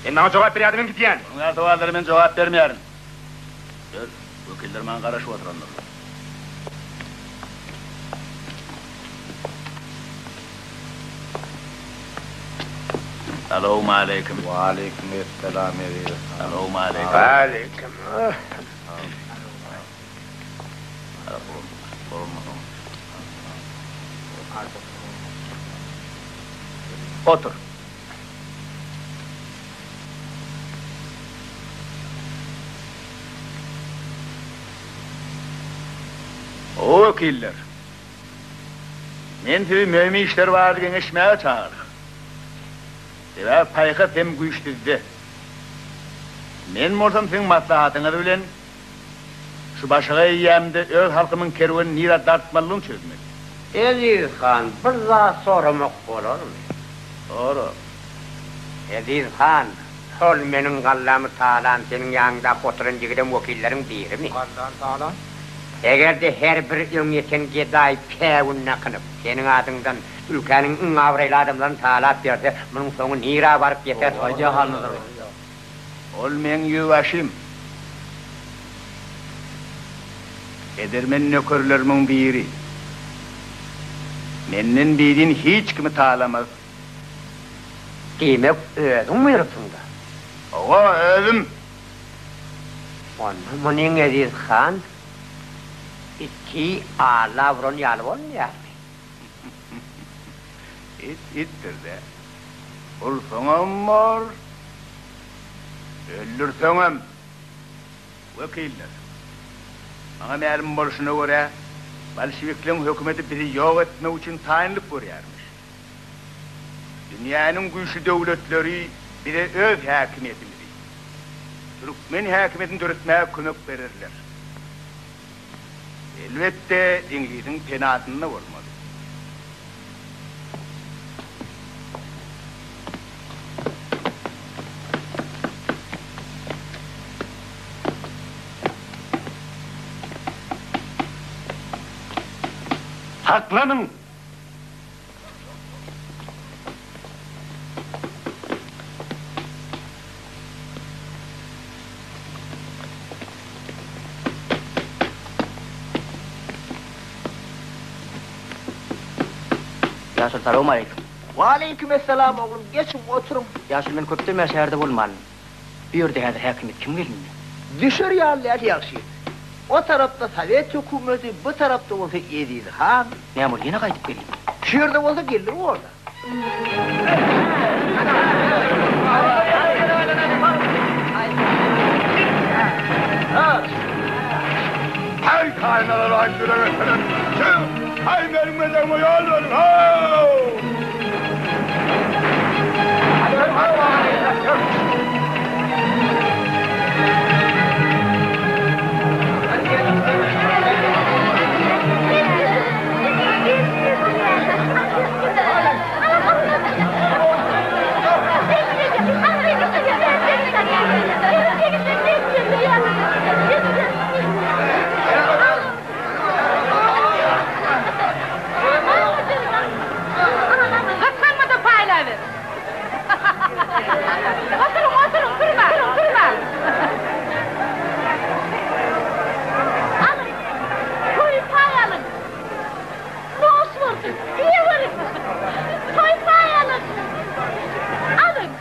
Sen maňa jogap ber ýa-da men gidýän! Munuň ýaly sowallara men jogap bermeýärin. Ýör, wekiller maňa garaşyp oturandyrlar. Salowmaleýkim. Waleýkim esselam eziz han. Salowmaleýkim. Waleýkim. Otur. O wekiller! Men sizi möhüm işler barada geňeşmäge çagyrdym. Sebäbi paýhas hem güýç sizde. Men bolsam siziň maslahatyňyz bilen şu başagaý eýýämde öz halkymyň kerwenini nirä dartmalydygyny çözmeli. Eziz han, bir zat soramak bolarmy? Sora. Eziz han, şol meniň gallamy talan seniň ýanyňdaky oturan ýigidem wekilleriň birimi? Gallany talan? Eger-de her bir öňýeten gedaý päwün dakynyp, seniň adyňdan ülkäniň iň abraýly adamlaryny talap ýörse, munuň soňy nirä baryp ýeter? Aýdýa Halnazar. Ol meň ýüzbaşym. Edermen nökerlerimiň biri. Menden bidin hiç kimi talamaz. Diýmek, özüň buýrupsyň-da? Hawa, özüm. Onda munyň Eziz han iti Alla uran ýaly bolmaýarmy? It itdir-dä. Ursaňam bor, öldürseňem. Wekiller, maňa mälim bolşuna görä, bolşewikleň hökümeti bizi ýok etmek üçin taýynlyk görýärmiş. Dünýäniň güýçli döwletleri bize öz häkimiýetimizi, türkmen häkimiýetini döretmäge kömek bererler. Elbetde, iňlisiň penasynda bolmaly. Saklanyň! Ýaşuly salowmaleýkim. Waleýkim essalam oglum, geçiň oturyň. Ýaşuly men köpden bäri şäherde bolman. Bu ýerde häzir häkimiýet kim gelindi? Düşer ýaly däl ýagşy. O tarapda sowet hökümeti, bu tarapda bolsa Eziz han. Näme ol ýene gaýdyp geldimi? Şu ýerde bolsa geldigi boldy. Haý kaýnalar aý ýürege seren çyg haý meniň mezegime ýol beriň how. Gysganma-da paýlaber. Oturyň, oturyň, turmaň, turmaň. Alyň, toý paý alyň. Noş bolsun, iýeweriň. Toý paý alyň. Alyň.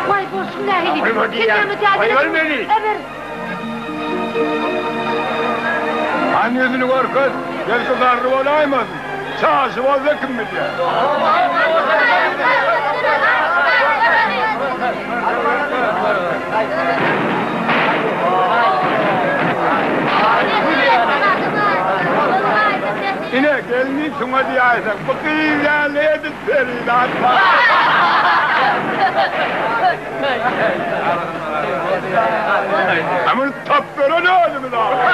Waý, bolşuň nähili? Sen näme Goýber meni! Eber! Han ýüzüni görkez, belki garry bolaýmasyn. Çaşy bolsa kim bilýär. Indi şuňa diýäýseň, bu gyz ýaly edil perizat bar. A muny tapberen özümiz ahyry.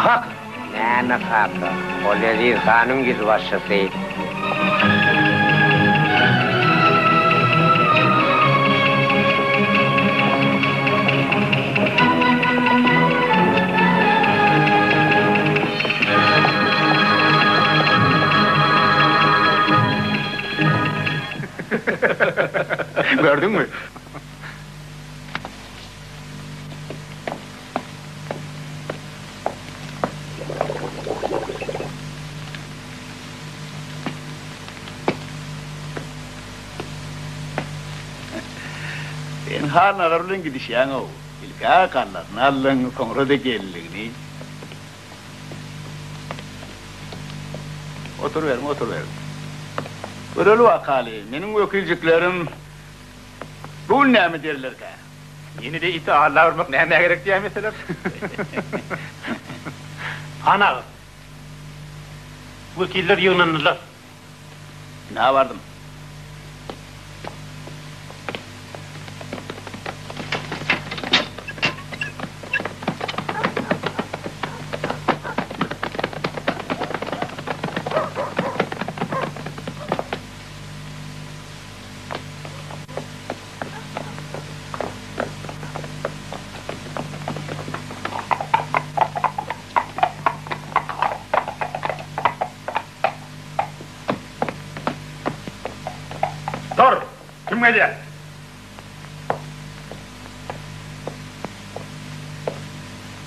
Kaka! Näme kaka? Ol Eziz hanyň ýüzbaşysy. Gördüňmi? Sen Halnazar bilen gidişýäň-ow. Ilk-ä gallaryny aldyň, soňra-da gelinligini. Oturyberiň, oturyberiň. Göreli wakaly, meniň wekiljiklerim bu gün näme derlerkä? Ýene-de iti alla urmak nämä gerek diýäýmeseler. Han aga, wekiller ýygnandylar. Ynha bardym. Dur! Kim gelýär?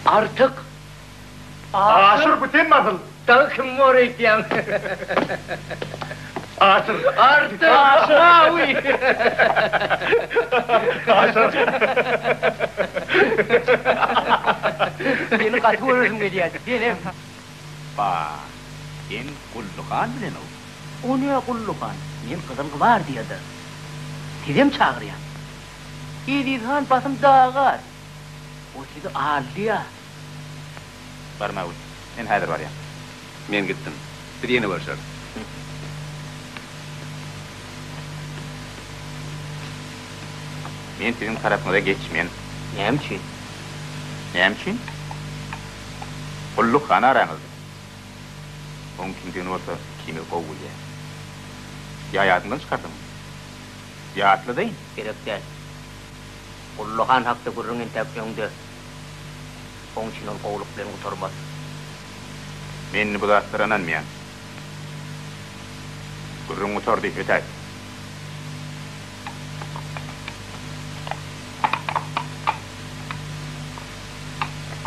Artyk! Aşyr, bu senmi asyl? Dagy kim bor öýtýäň? Aşyr! Artyk! Aşyr! Awy! Aşyr! Seni gaty göresim gelýärdi, senem. Ba, sen Gully han bilen-ow. O ne Gully han? Men Gyzyl gwardiýada. Sizem çagyrýan. Eziz han basym dagar. O sizi aldýar. Barmawy. Men häzir barýan. Men gitdim. Biz ýene görşeris. Men siziň tarapyňyza geçmen. Näme üçin? Näme üçin? Gulluk han araňyzda. Oň kimdigini bolsa ikimiz gowy bilýäs. Ýa ýadyňdan çykardyňmy? Ýatladaýyn. Gerek däl. Gully han hakda gürrüň entäk öňde. Oň üçin ol gowulyk bilen gutarmaz. Men indi bu zatlara ynanmaýan. Gürrüň gutardy, ötäýt.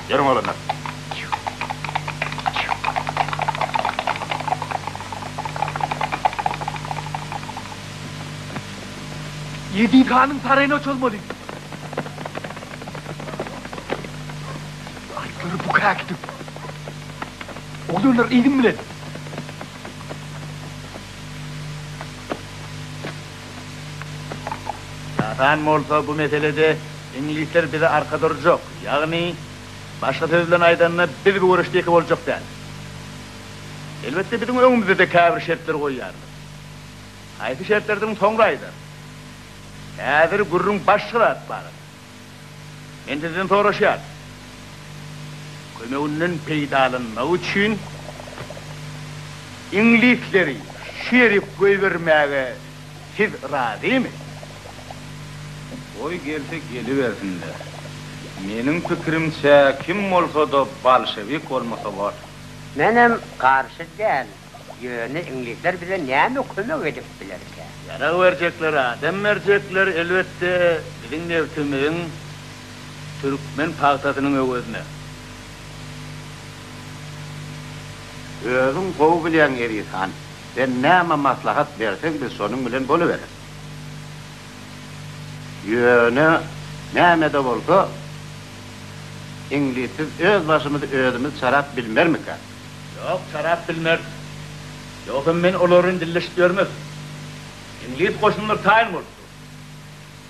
Ýörüň oglanlar. Eziz hanyň saraýyna çozmaly. Atlary bu käkidip. Oglanlar yzym bilen. Ýasan bolsa bu meselede iňlisler bize arka durjak, ýagny başga söz bilen aýdanda biz bu göreşde ýeke boljak däl. Elbetde biziň öňümizde-de käbir şertler goýýarlar. Haýsy şertlerdigini soňra aýdaryn. Häzir gürrüň başga zat barada. Men sizden soraşýaryn. Kömeginden peýdalanmak üçin iňlisleri şu ýerik goýbermäge siz razymy? Goý gelse gelibersinler. Meniň pikirimçe kim bolsa-da bolşewik bolmasa bor. Menem garşy däl. Ýöne iňlisler bize näme kömek edip bilerkä? Ýarag berjekler, adam berjekler, elbetde, biziň nebtimiziň, türkmen pagtasynyň öwezine. Özüň gowy bilýäň, Eziz han, sen näme maslahat berseň, biz şonuň bilen bolubereris. Ýöne, näme-de bolsa, iňlissiz öz başymyzy özümiz çarap bilmermikäk? Ýok, çarap bilmeris. Ýogsam men olar bilen dilleşip ýörmezdim. Iňlis goşunlary taýyn bolup dur.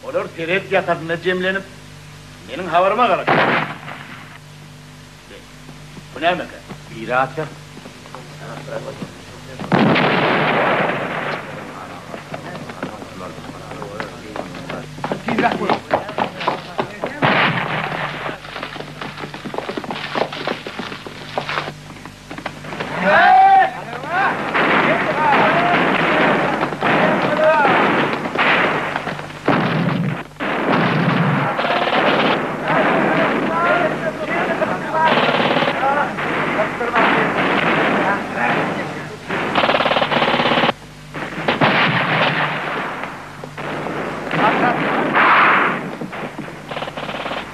Olar serhet ýakasynda jemlenip, meniň habaryma garaşýarlar. Be, bu nämekä? Biri atýar. Tizräk boluň!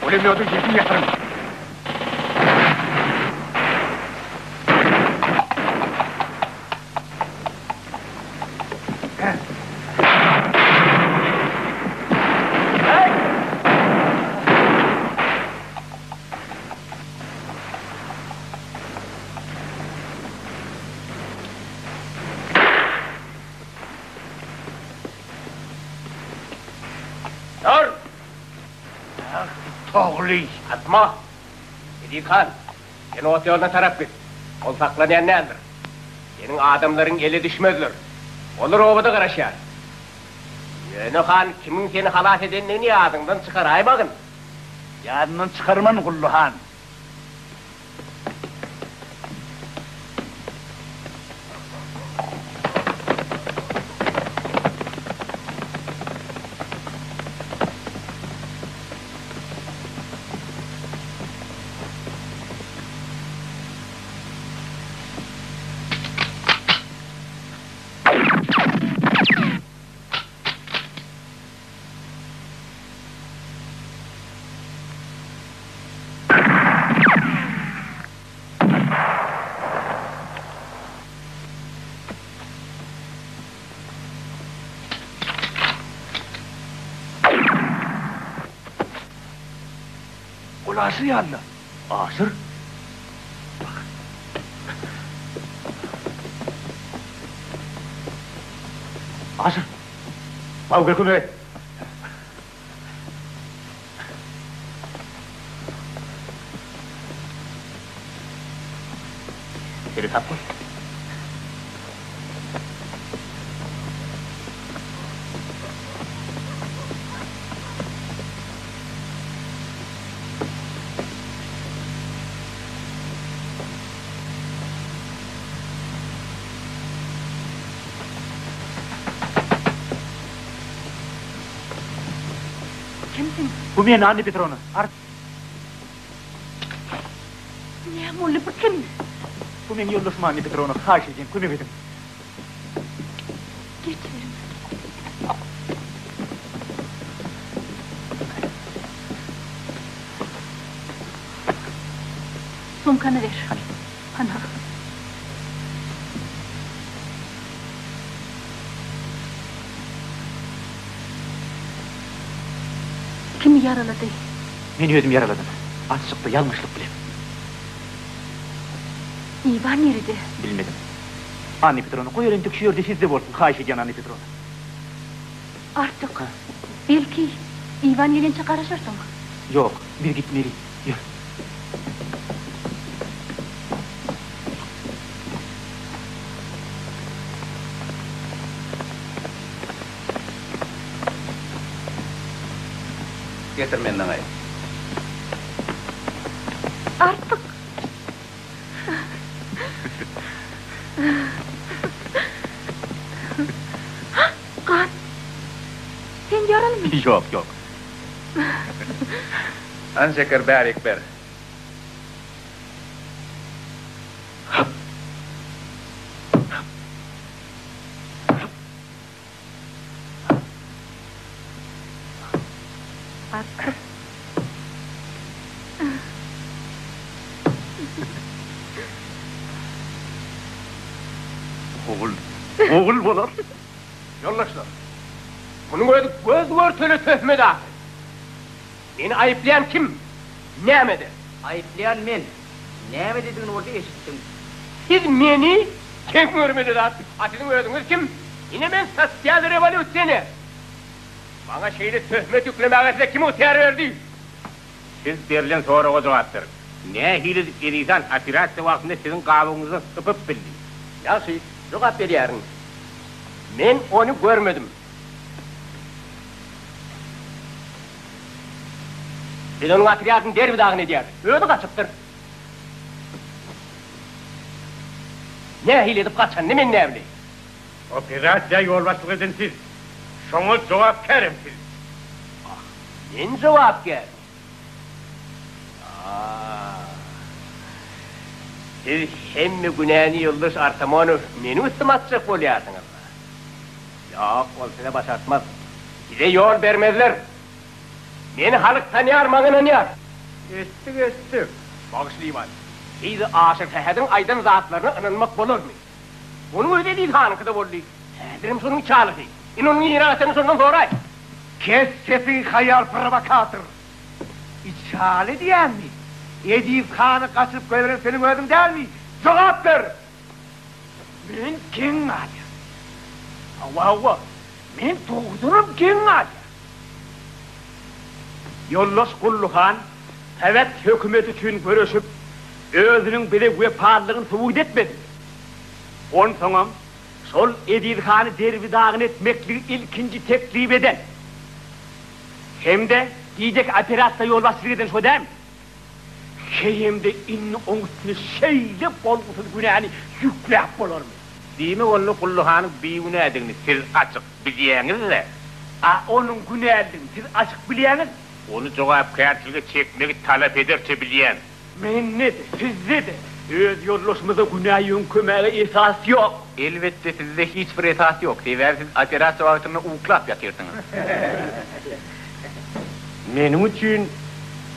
Pulemýodyň sesini ýatyryň! Dur! Togly! Atma! Eziz han, sen ot ýoluna tarap git. Ol saklanýan däldir. Seniň adamlaryň ele düşmezler. Olar obada garaşýar. Ýöne han kimiň seni halas edendigini ýadyňdan çykaraýmagyn. Ýadymdan çykarman, Gully han. Ol Aşyr ýaly-la. Aşyr? Bak. Aşyr! Baw, gel kömek et. Seresap bol. Kimsiň? Bu men, Anna Petrowna. Art. Näme boldy, bu kim? Bu meň ýoldaşym Anna Petrowna, haýyş edýän, kömek ediň. Geçiberiň. Sumkany ber. Hany. Hana. Kim ýaralady? Men özüm ýaraladym. Açykda, ýalňyşlyk bilen. Iwan nirede? Bilmedim. Anna Petrowna, goý ol entek şu ýerde sizde bolsun, haýyş edýän, Anna Petrowna. Artyk. Belki, Iwan gelinçä garaşarsyň? Ýok, biz gitmeli. Ýör. Getir men daňaýyn. Artyk. Gan. Sen ýaralymy? Ýok, ýok. Hany şeker bärik ber. Artyk. Ogul, ogul bolar. Ýoldaşlar, munuň özi göz-görtele töhmet ahyry. Meni aýyplaýan kim? Nämede? Aýyplaýan men. Nämededigini bolsa eşitdiň. Siz meni geň görmeli zat. A siziň özüňiz kim? Ine men sosial rewolýusioner. Maňa şeýle töhmet ýüklemäge size kim ygtyýar berdi? Siz berlen soraga jogap beriň. Nähili edip Eziz han operasiýa wagtynda siziň gabygyňyzdan sypyp bildi? Ýagşy, jogap berýärin. Men ony görmedim. Biz onuň otrýadyny derbi-dagyn edýäris. Özi gaçypdyr. Nähili edip gaçanyny men näbileýin. Operasiýa ýolbaşçylyk eden siz. Şoňa jogapkär hem siz. Ah, men jogapkärmi? Ah. Siz hemme günäni ýoldaş Artamonow meniň üstüme atjak bolýarsyňyz-la. Ýok, ol size başartmaz. Size ýol bermezler. Meni halk tanýar, maňa ynanýar. Eşitdik, eşitdik. Bagyşla Iwan. Heýde Aşyr Sähediň aýdan zatlaryna ynanmak bolarmy? Onuň özi Eziz hanyňky-da boldy. Häzirem şonuň içalysy. Indi onuň nirä gaçanyny şondan soraý. Kes sesiňi haýal prowokator! Içaly diýýäňmi? Eziz hany gaçyryp goýberen seniň özüň dälmi? Jogap ber! Men geň galýan. Hawa, hawa, men dogrudanam geň galýan. Ýoldaş Gully han sowet hökümeti üçin göreşip, özüniň bize wepalylygyny subut etmedimi? Onsoňam, şol Eziz hany derbi-dagyn etmekligi ilkinji teklip eden hem-de gijeki operasiýa ýolbaşçylyk eden şo dälmi? Heýem-de indi oň üstüne şeýle bolgusyz günäni ýükläp bolarmy? Diýmek, onda Gully hanyň bigünädigini siz açyk bilýäňiz-dä? A onuň günälidigini siz açyk bilýäňizmi? Ony jogapkärçilige çekmegi talap ederçe bilýän. Mende-de, sizde-de öz ýoldaşymyza günä ýöňkemäge esas ýok. Elbetde, sizde hiç bir esas ýok, sebäbi siz operasiýa wagtynda uklap ýatyrsyňyz. Meniň üçin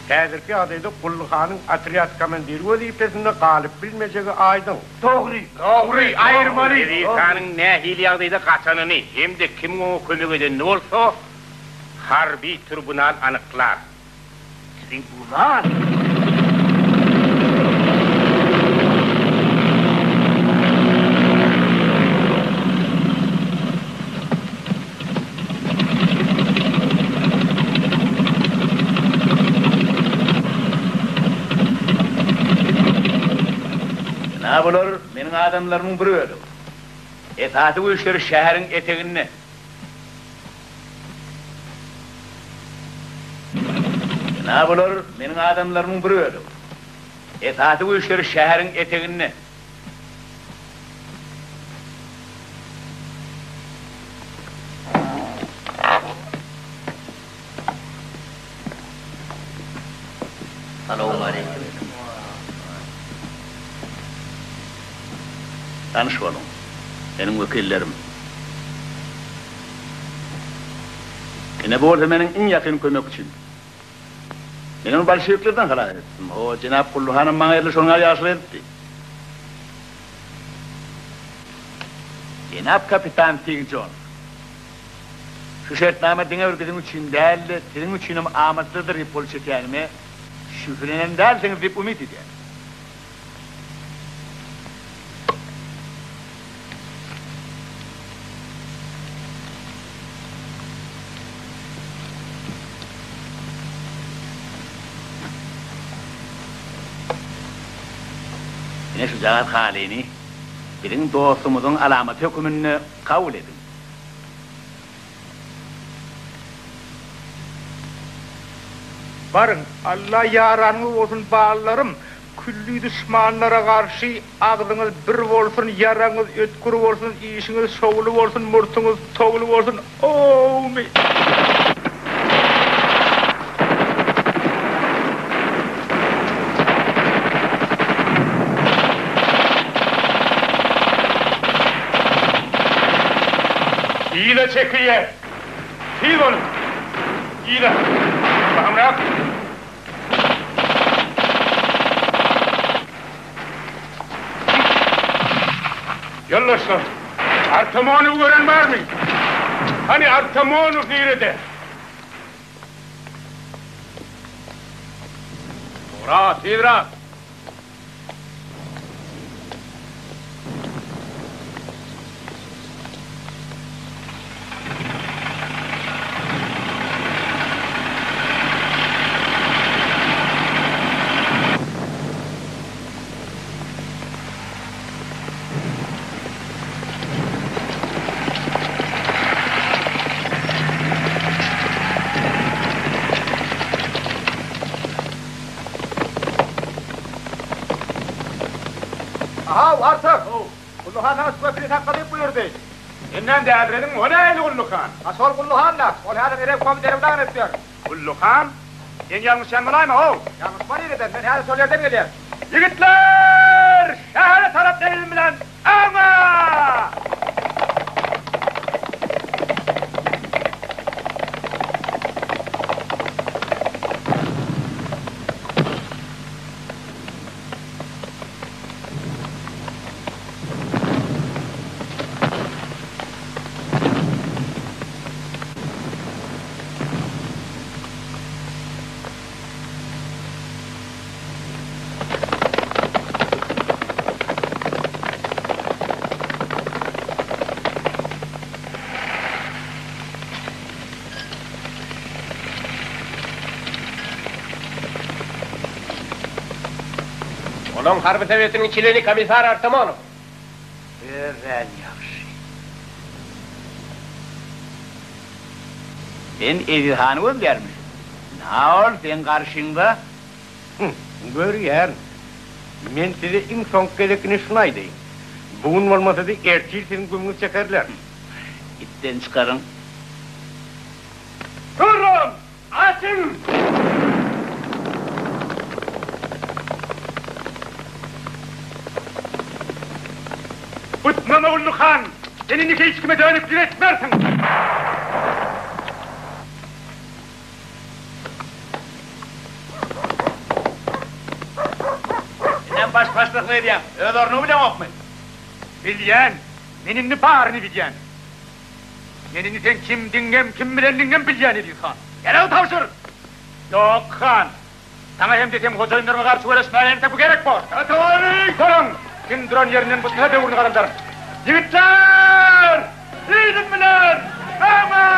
häzirki ýagdaýda Gully hanyň otrýad komandiri wezipesinde galyp bilmejegi aýdyň. Dogry! Dogry! Aýyrmaly! Eziz hanyň nähili ýagdaýda gaçanyny hem-de kimiň oňa kömek edenini bolsa harby tribunal anyklar. Tribunal? Ynha bular meniň adamlarymyň bir bölegi. Esasy güýçleri şäheriň eteginde. Ynha bular meniň adamlarymyň bir bölegi. Esasy güýçleri şäheriň eteginde. Salowmaleýkim. Tanyş boluň. Meniň wekillerim. Ine bu bolsa meniň iň ýakyn kömekçim. Men ony bolşewiklerden halas etdim. O jenap Gully hanam maňa edil şonuň ýaly ýagşylyk edipdi. Jenap kapitan Fig Jons, şu şertnama diňe bir biziň üçin däl-de, siziň üçinem amatlydyr diýip gol çekýänime şübhelenen dälsiňiz diýip umyt edýän. Ine şujagaz halyny biziň dostumyzyň alamaty höküminde kabul ediň. Baryň, Alla ýaranyňyz bolsun ballarym, külli duşmanlara garşy agzyňyz bir bolsun, ýaraňyz ötgür bolsun, işiňiz şowly bolsun, murtuňyz towly bolsun, owmy. Yza çekilýär. Tiz boluň! Yza! Bahymrak! Ýoldaşlar, Artamonowy gören barmy? Hany Artamonow nirede? Ura, tizrak! Ahaw, Artyk! Gully han saňa şu köprini sakla diýip buýurdy. Senden dälirediňmi, o nähili Gully han? Ha, şol Gully han-da. Ol häzir Erewkomy derbi-dagyn edip ýör. Gully han? Sen ýalňyşýan bolaýma-ow? Ýalňyşma nireden, men häzir şol ýerden gelýän. Ýigitler! Şähere tarap elim bilen öňe! Olaň harby sowetiniň çleni komissar Artamonow. Örän ýagşy. Sen Eziz hany gözleýärmişiň? Ynha ol seň garşyňda. Hum, görýärin. Men size iň soňky gezek ine şuny aýdaýyn. Bu gün bolmasa-da ertir siziň gümüňizi çekerler. Itden çykaryň. Duruň! Açyň! Butnama Gully han! Sen indi hiç kime dönüklik etmersiň! Senem baş başlyklyk edýäň. Öz ornuňy bileňokmy? Bilýän. Men indi baryny bilýän. Men indi seň kimdigiňem, kim bilendigiňem bilýän, Eziz han. Ýaragy tabşyr! Ýok, han. Saňa hem-de seň hojaýynlaryňa garşy göreşmäge entek bu gerek bor. Ýatawaryň! Duruň! Kim duran ýerinden butnasa böwrüni garaldaryn. Ýigitler! Yzym bilen! Öňe!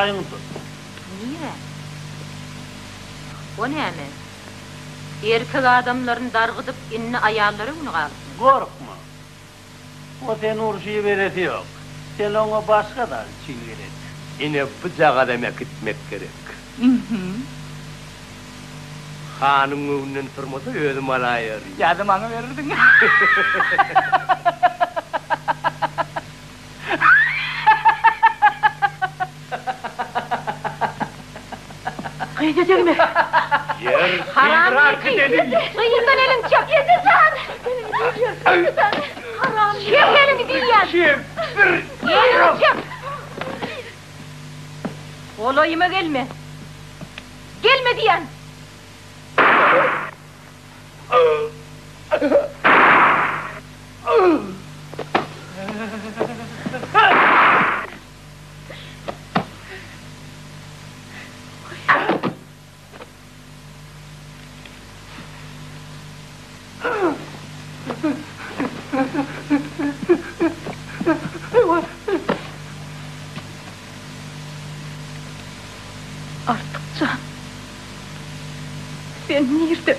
Şaýyňy tut. Nirä? O näme? Erkek adamlaryny dargydyp, indi aýallara güni galypmy? Gorkma. O seni urşa iberesi ýok. Sen oňa başga zat üçin gerek. Ine, bujagazam äkitmek gerek. Hanyň öňünden turmasa özüm alaýaryn. Ýa-da maňa bererdiň. Gyza degme. Ýer Haram tizräk gideliň. Gyzdan eliňi çek. Eje jan. Haram. Çek eliňi diýýän. Çek bir. Eliňi çek. Golaýyma gelme. Gelme diýýän. Artyk jan, sen nirde?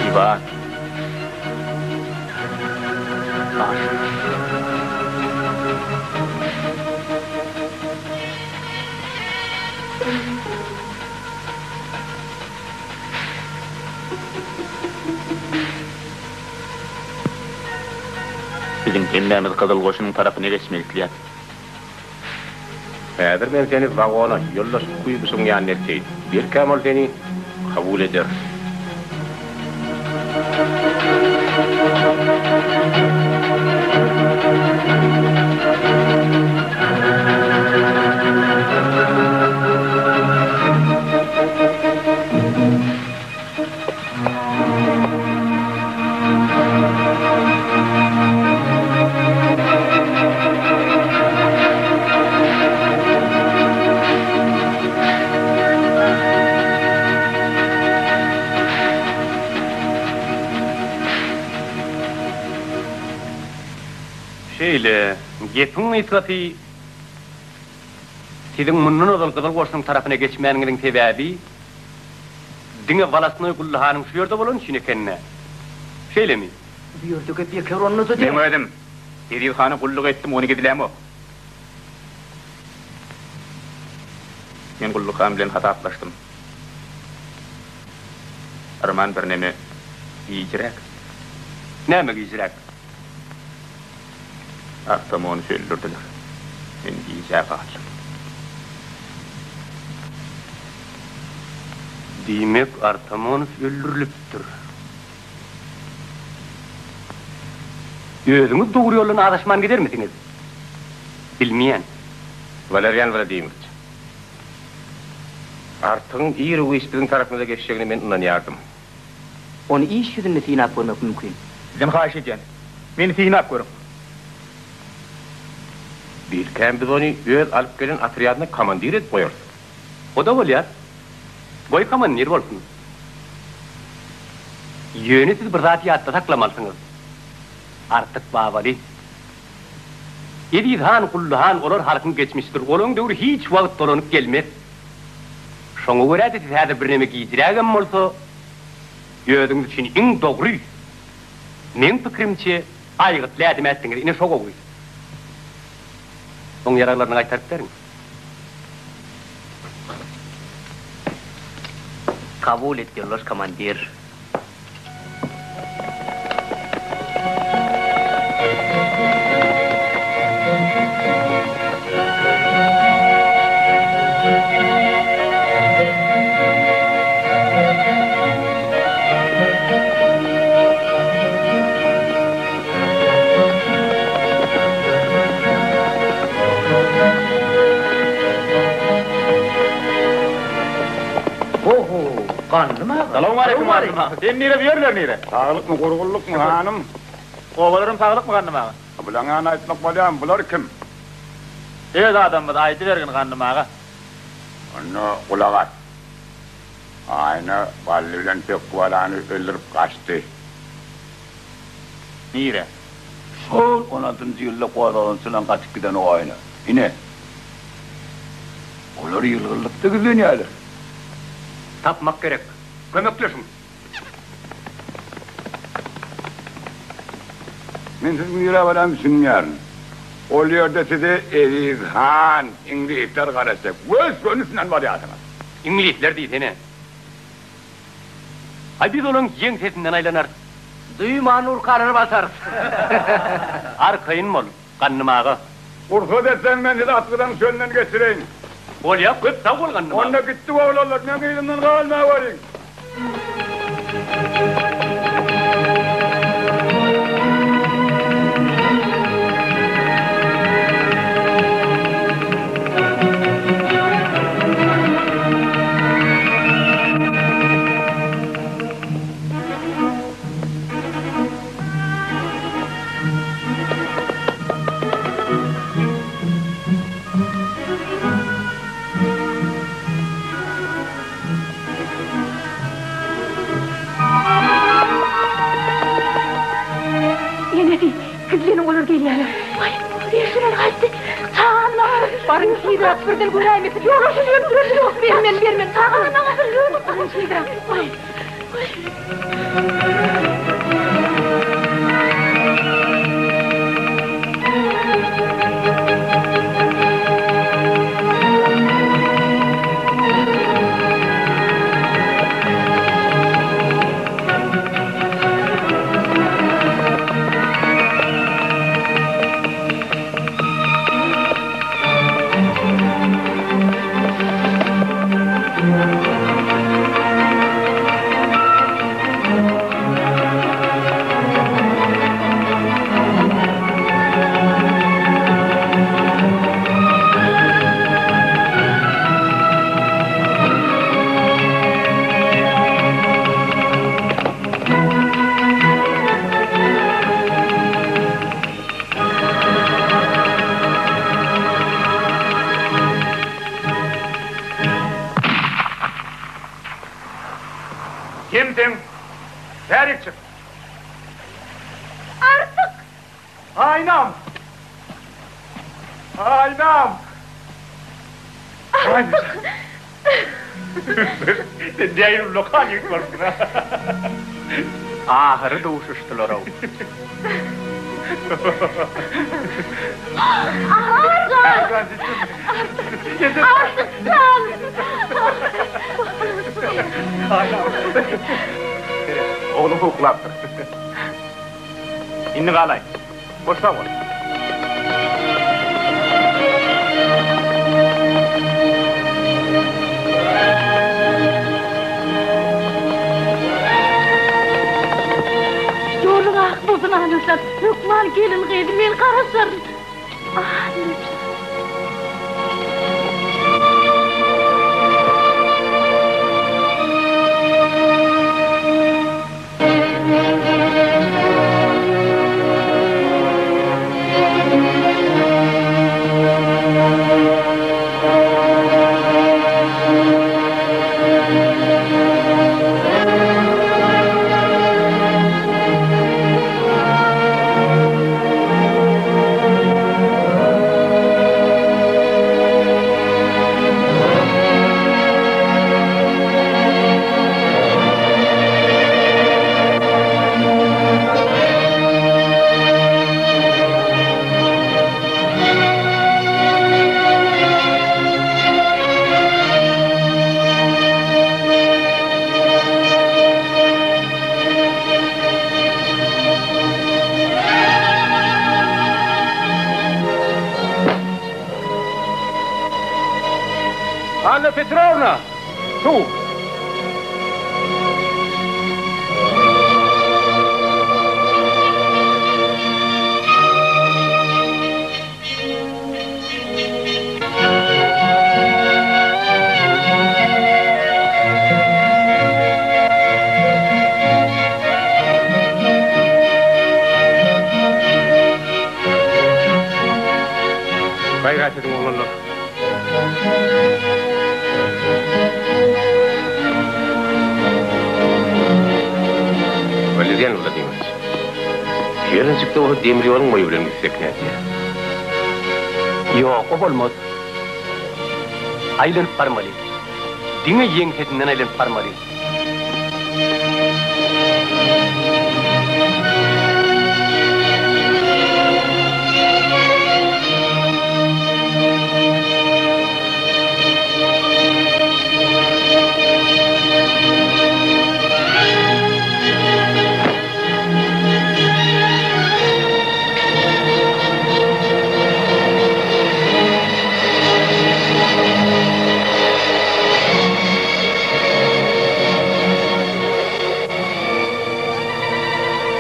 Iwan. Aşyk. Biziň hemmämiz Gyzyl Goşunyň tarapyna geçmek isleýäs. Häzir men seni wagona, ýoldaş Kuýbyşewiň ýanyna elteýin. Belkäm ol seni kabul eder. Şeýle, gepiň gysgasy, siziň mundan ozal Gyzyl Goşunyň tarapyna geçmäniňiziň sebäbi diňe Wolostnoý Gully hanyň şu ýerde bolany üçin eken-dä. Şeýlemi? Bu ýerde gep ýeke onda-da däl. Meň özüm Eziz hana gulluk etdim, ony gizlämok. Men Gully han bilen hasaplaşdym. Arman birneme gijräk. Näme gijräk? Artamony öldürdiler. Men gijä galdym. Diýmek, Artamonow öldürilipdir. Özüňiz dogry ýoldan azaşman gidermisiňiz? Bilmeýän. Walerýan Wladimirowiç, Artygyň ir-u-giç biziň tarapymyza geçjegine men ynanýardym. Ony iş ýüzünde synap görmek mümkin. Sizden haýyş edýän, meni synap görüň. Belkäm biz ony öz alyp gelen otrýadyna komandir edip goýarys. O-da bolýar. Goý komandir bolsun. Ýöne siz bir zat ýatda saklamalysyňyz. Artyk Babaly. Eziz han, Gully han olar halkyň geçmişidir. Olaň döwri hiç wagt dolanyp gelmez. Şoňa görä-de siz häzir birneme gijrägem bolsa, özüňiz üçin iň dogry, meň pikirimçe, aýgytly ädim ätdiňiz. Ine şo gowy. Oň ýaraglaryny gaýtaryp beriň. Kabul et, ýoldaş komandir. Gandym aga. Salowmaleýkim Gandym aga. Sen nire, bu ýerler nire? Saglykmy, gurgunlykmy, hanym? Obalaram saglykmy Gandym aga? Bulaňa aýtmak bolýarmy, bular kim? Öz adamymyz, aýdybergin Gandym aga. Onda gulak as. Aýna Bally bilen Pökgibalany öldürip gaçdy. Nire? Şol on altynjy ýylda gozgalaňçylaň gaçyp giden oýna. Ine, olar ýylgynlykda gizlenýärler. Tapmak gerek. Kömekleşiň. Men siziň nirä barýanyňyzy düşünmeýärin. Ol ýerde size Eziz han, iňlisler garaşjak. Gös-gönüsinden barýarsyňyz. Iňlisler diýsene. Aý biz olaň ýeňsesinden aýlanarys. Duýman urkalary basarys. Arkaýyn bol, Gandym aga. Rugsat etseň men sizi Atgyzaň çölünden geçireýin. Bolýa, köp sag bol Gandym aga. Onda gitdik oglanlar, meň yzymdan galmaweriň. Enesi, gizleniň olar gelýärler. Waý, şular gaýtdy. Çagany maňa ber. Baryň tizräk birden göräýmesin. Ýok, şuny öldürer. Ýok, bermen, bermen. Çagany maňa ber. Baryň tizräk. Waý, waý. Kimsiň? Bärik çyk! Artyk! Aýnam! Aýnam! Artyk! Sen nähili ullakan ýigit bolupsyň-a! Ahyry duşuşdylar-ow. Artyk! Artyk jan! Ogluň uklapdyr. Indi galaý. Hoş sag bol. Ýoluň ak bolsun Annajan. Hökman gelin gyzy men garaşaryn. Annajan. Anna Petrowna! Suw! Diýýän Wladimiç. Hernijik-de bolsa demir ýoluň boýy bilen gitsek nädýä? Ýok, o bolmaz. Aýlanyp barmaly. Diňe ýeňsesinden aýlanyp barmaly.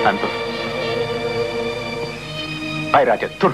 Hany tur. Gaýrat et, tur.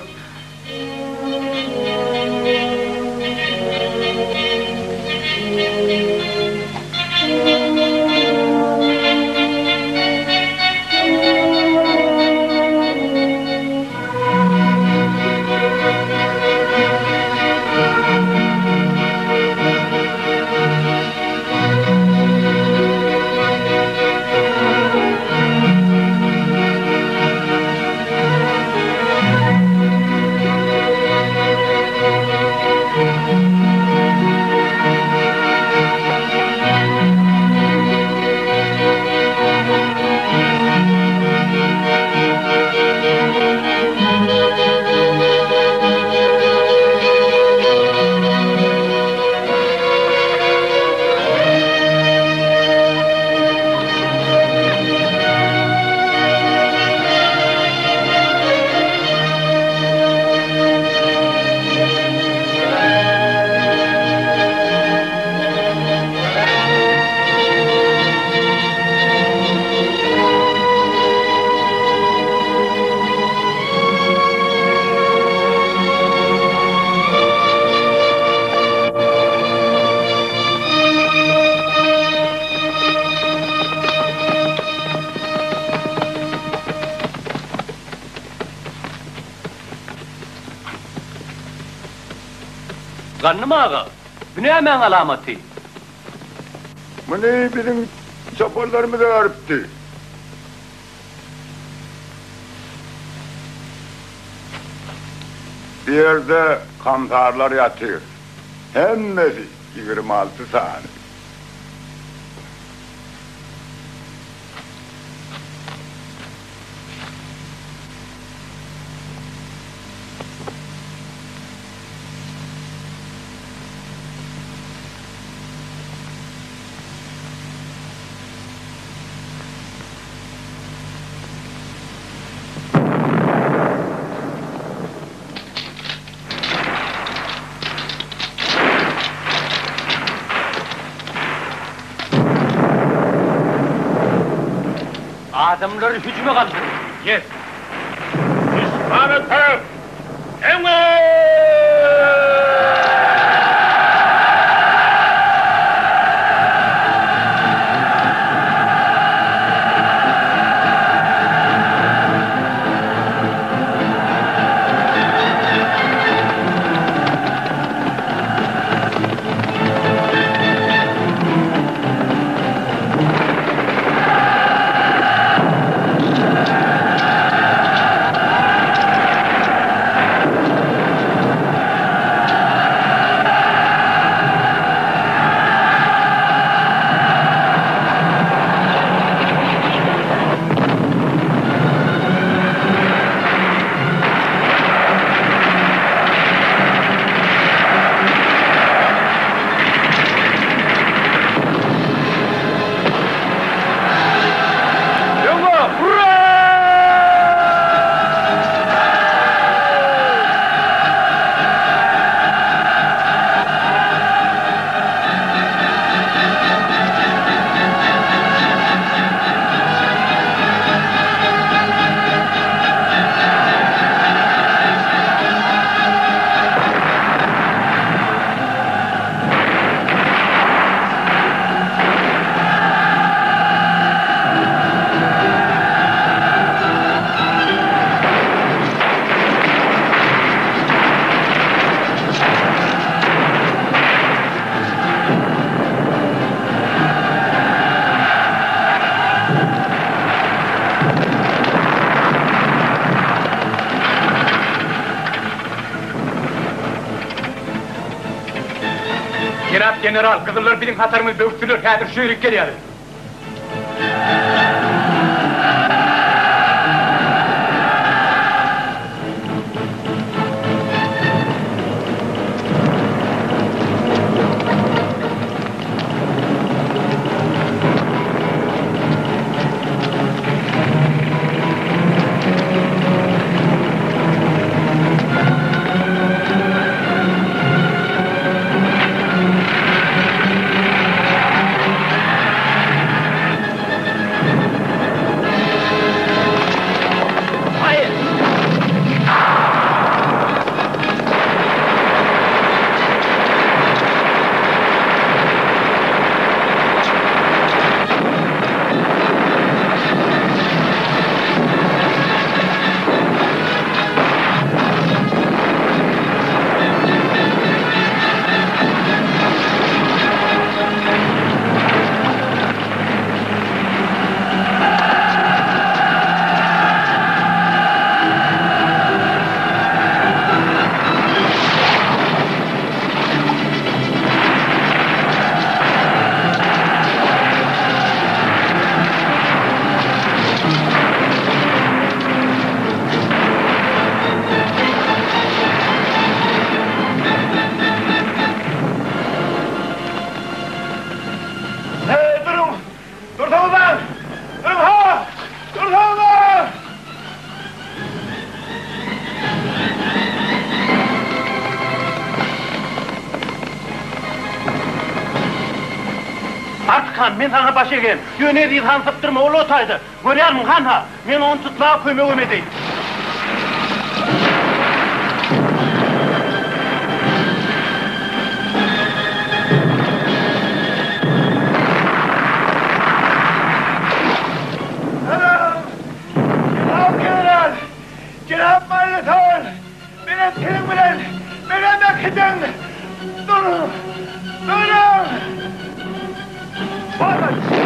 Gandym aga, bu nämäň alamaty? Muny biziň çopanlarymyz örüpdi. Bu ýerde kamsarlar ýatyr. Hemmesi 26 sany. Adamlary hüjüme galdyryň! Yes! Duşmana tarap öňe! General, gyzyllar biziň hatarymyzy böwüsdiler, häzir şu ýerik gelýärler. Hey, duruň! Dursaňyzlaň! Duruň, ha! Dursaňyzlaň! Artyk han, men saňa baş egen. Ýöne Eziz hany sypdyrma, ol o taýda. Görýärmiň, han-ha, men ony tutmaga kömegem edeýin. Salam! Jenap general! Jenap Marleton! Menem seniň bilen! Menem äkidiň! Duruň! Duruň! Barmaç!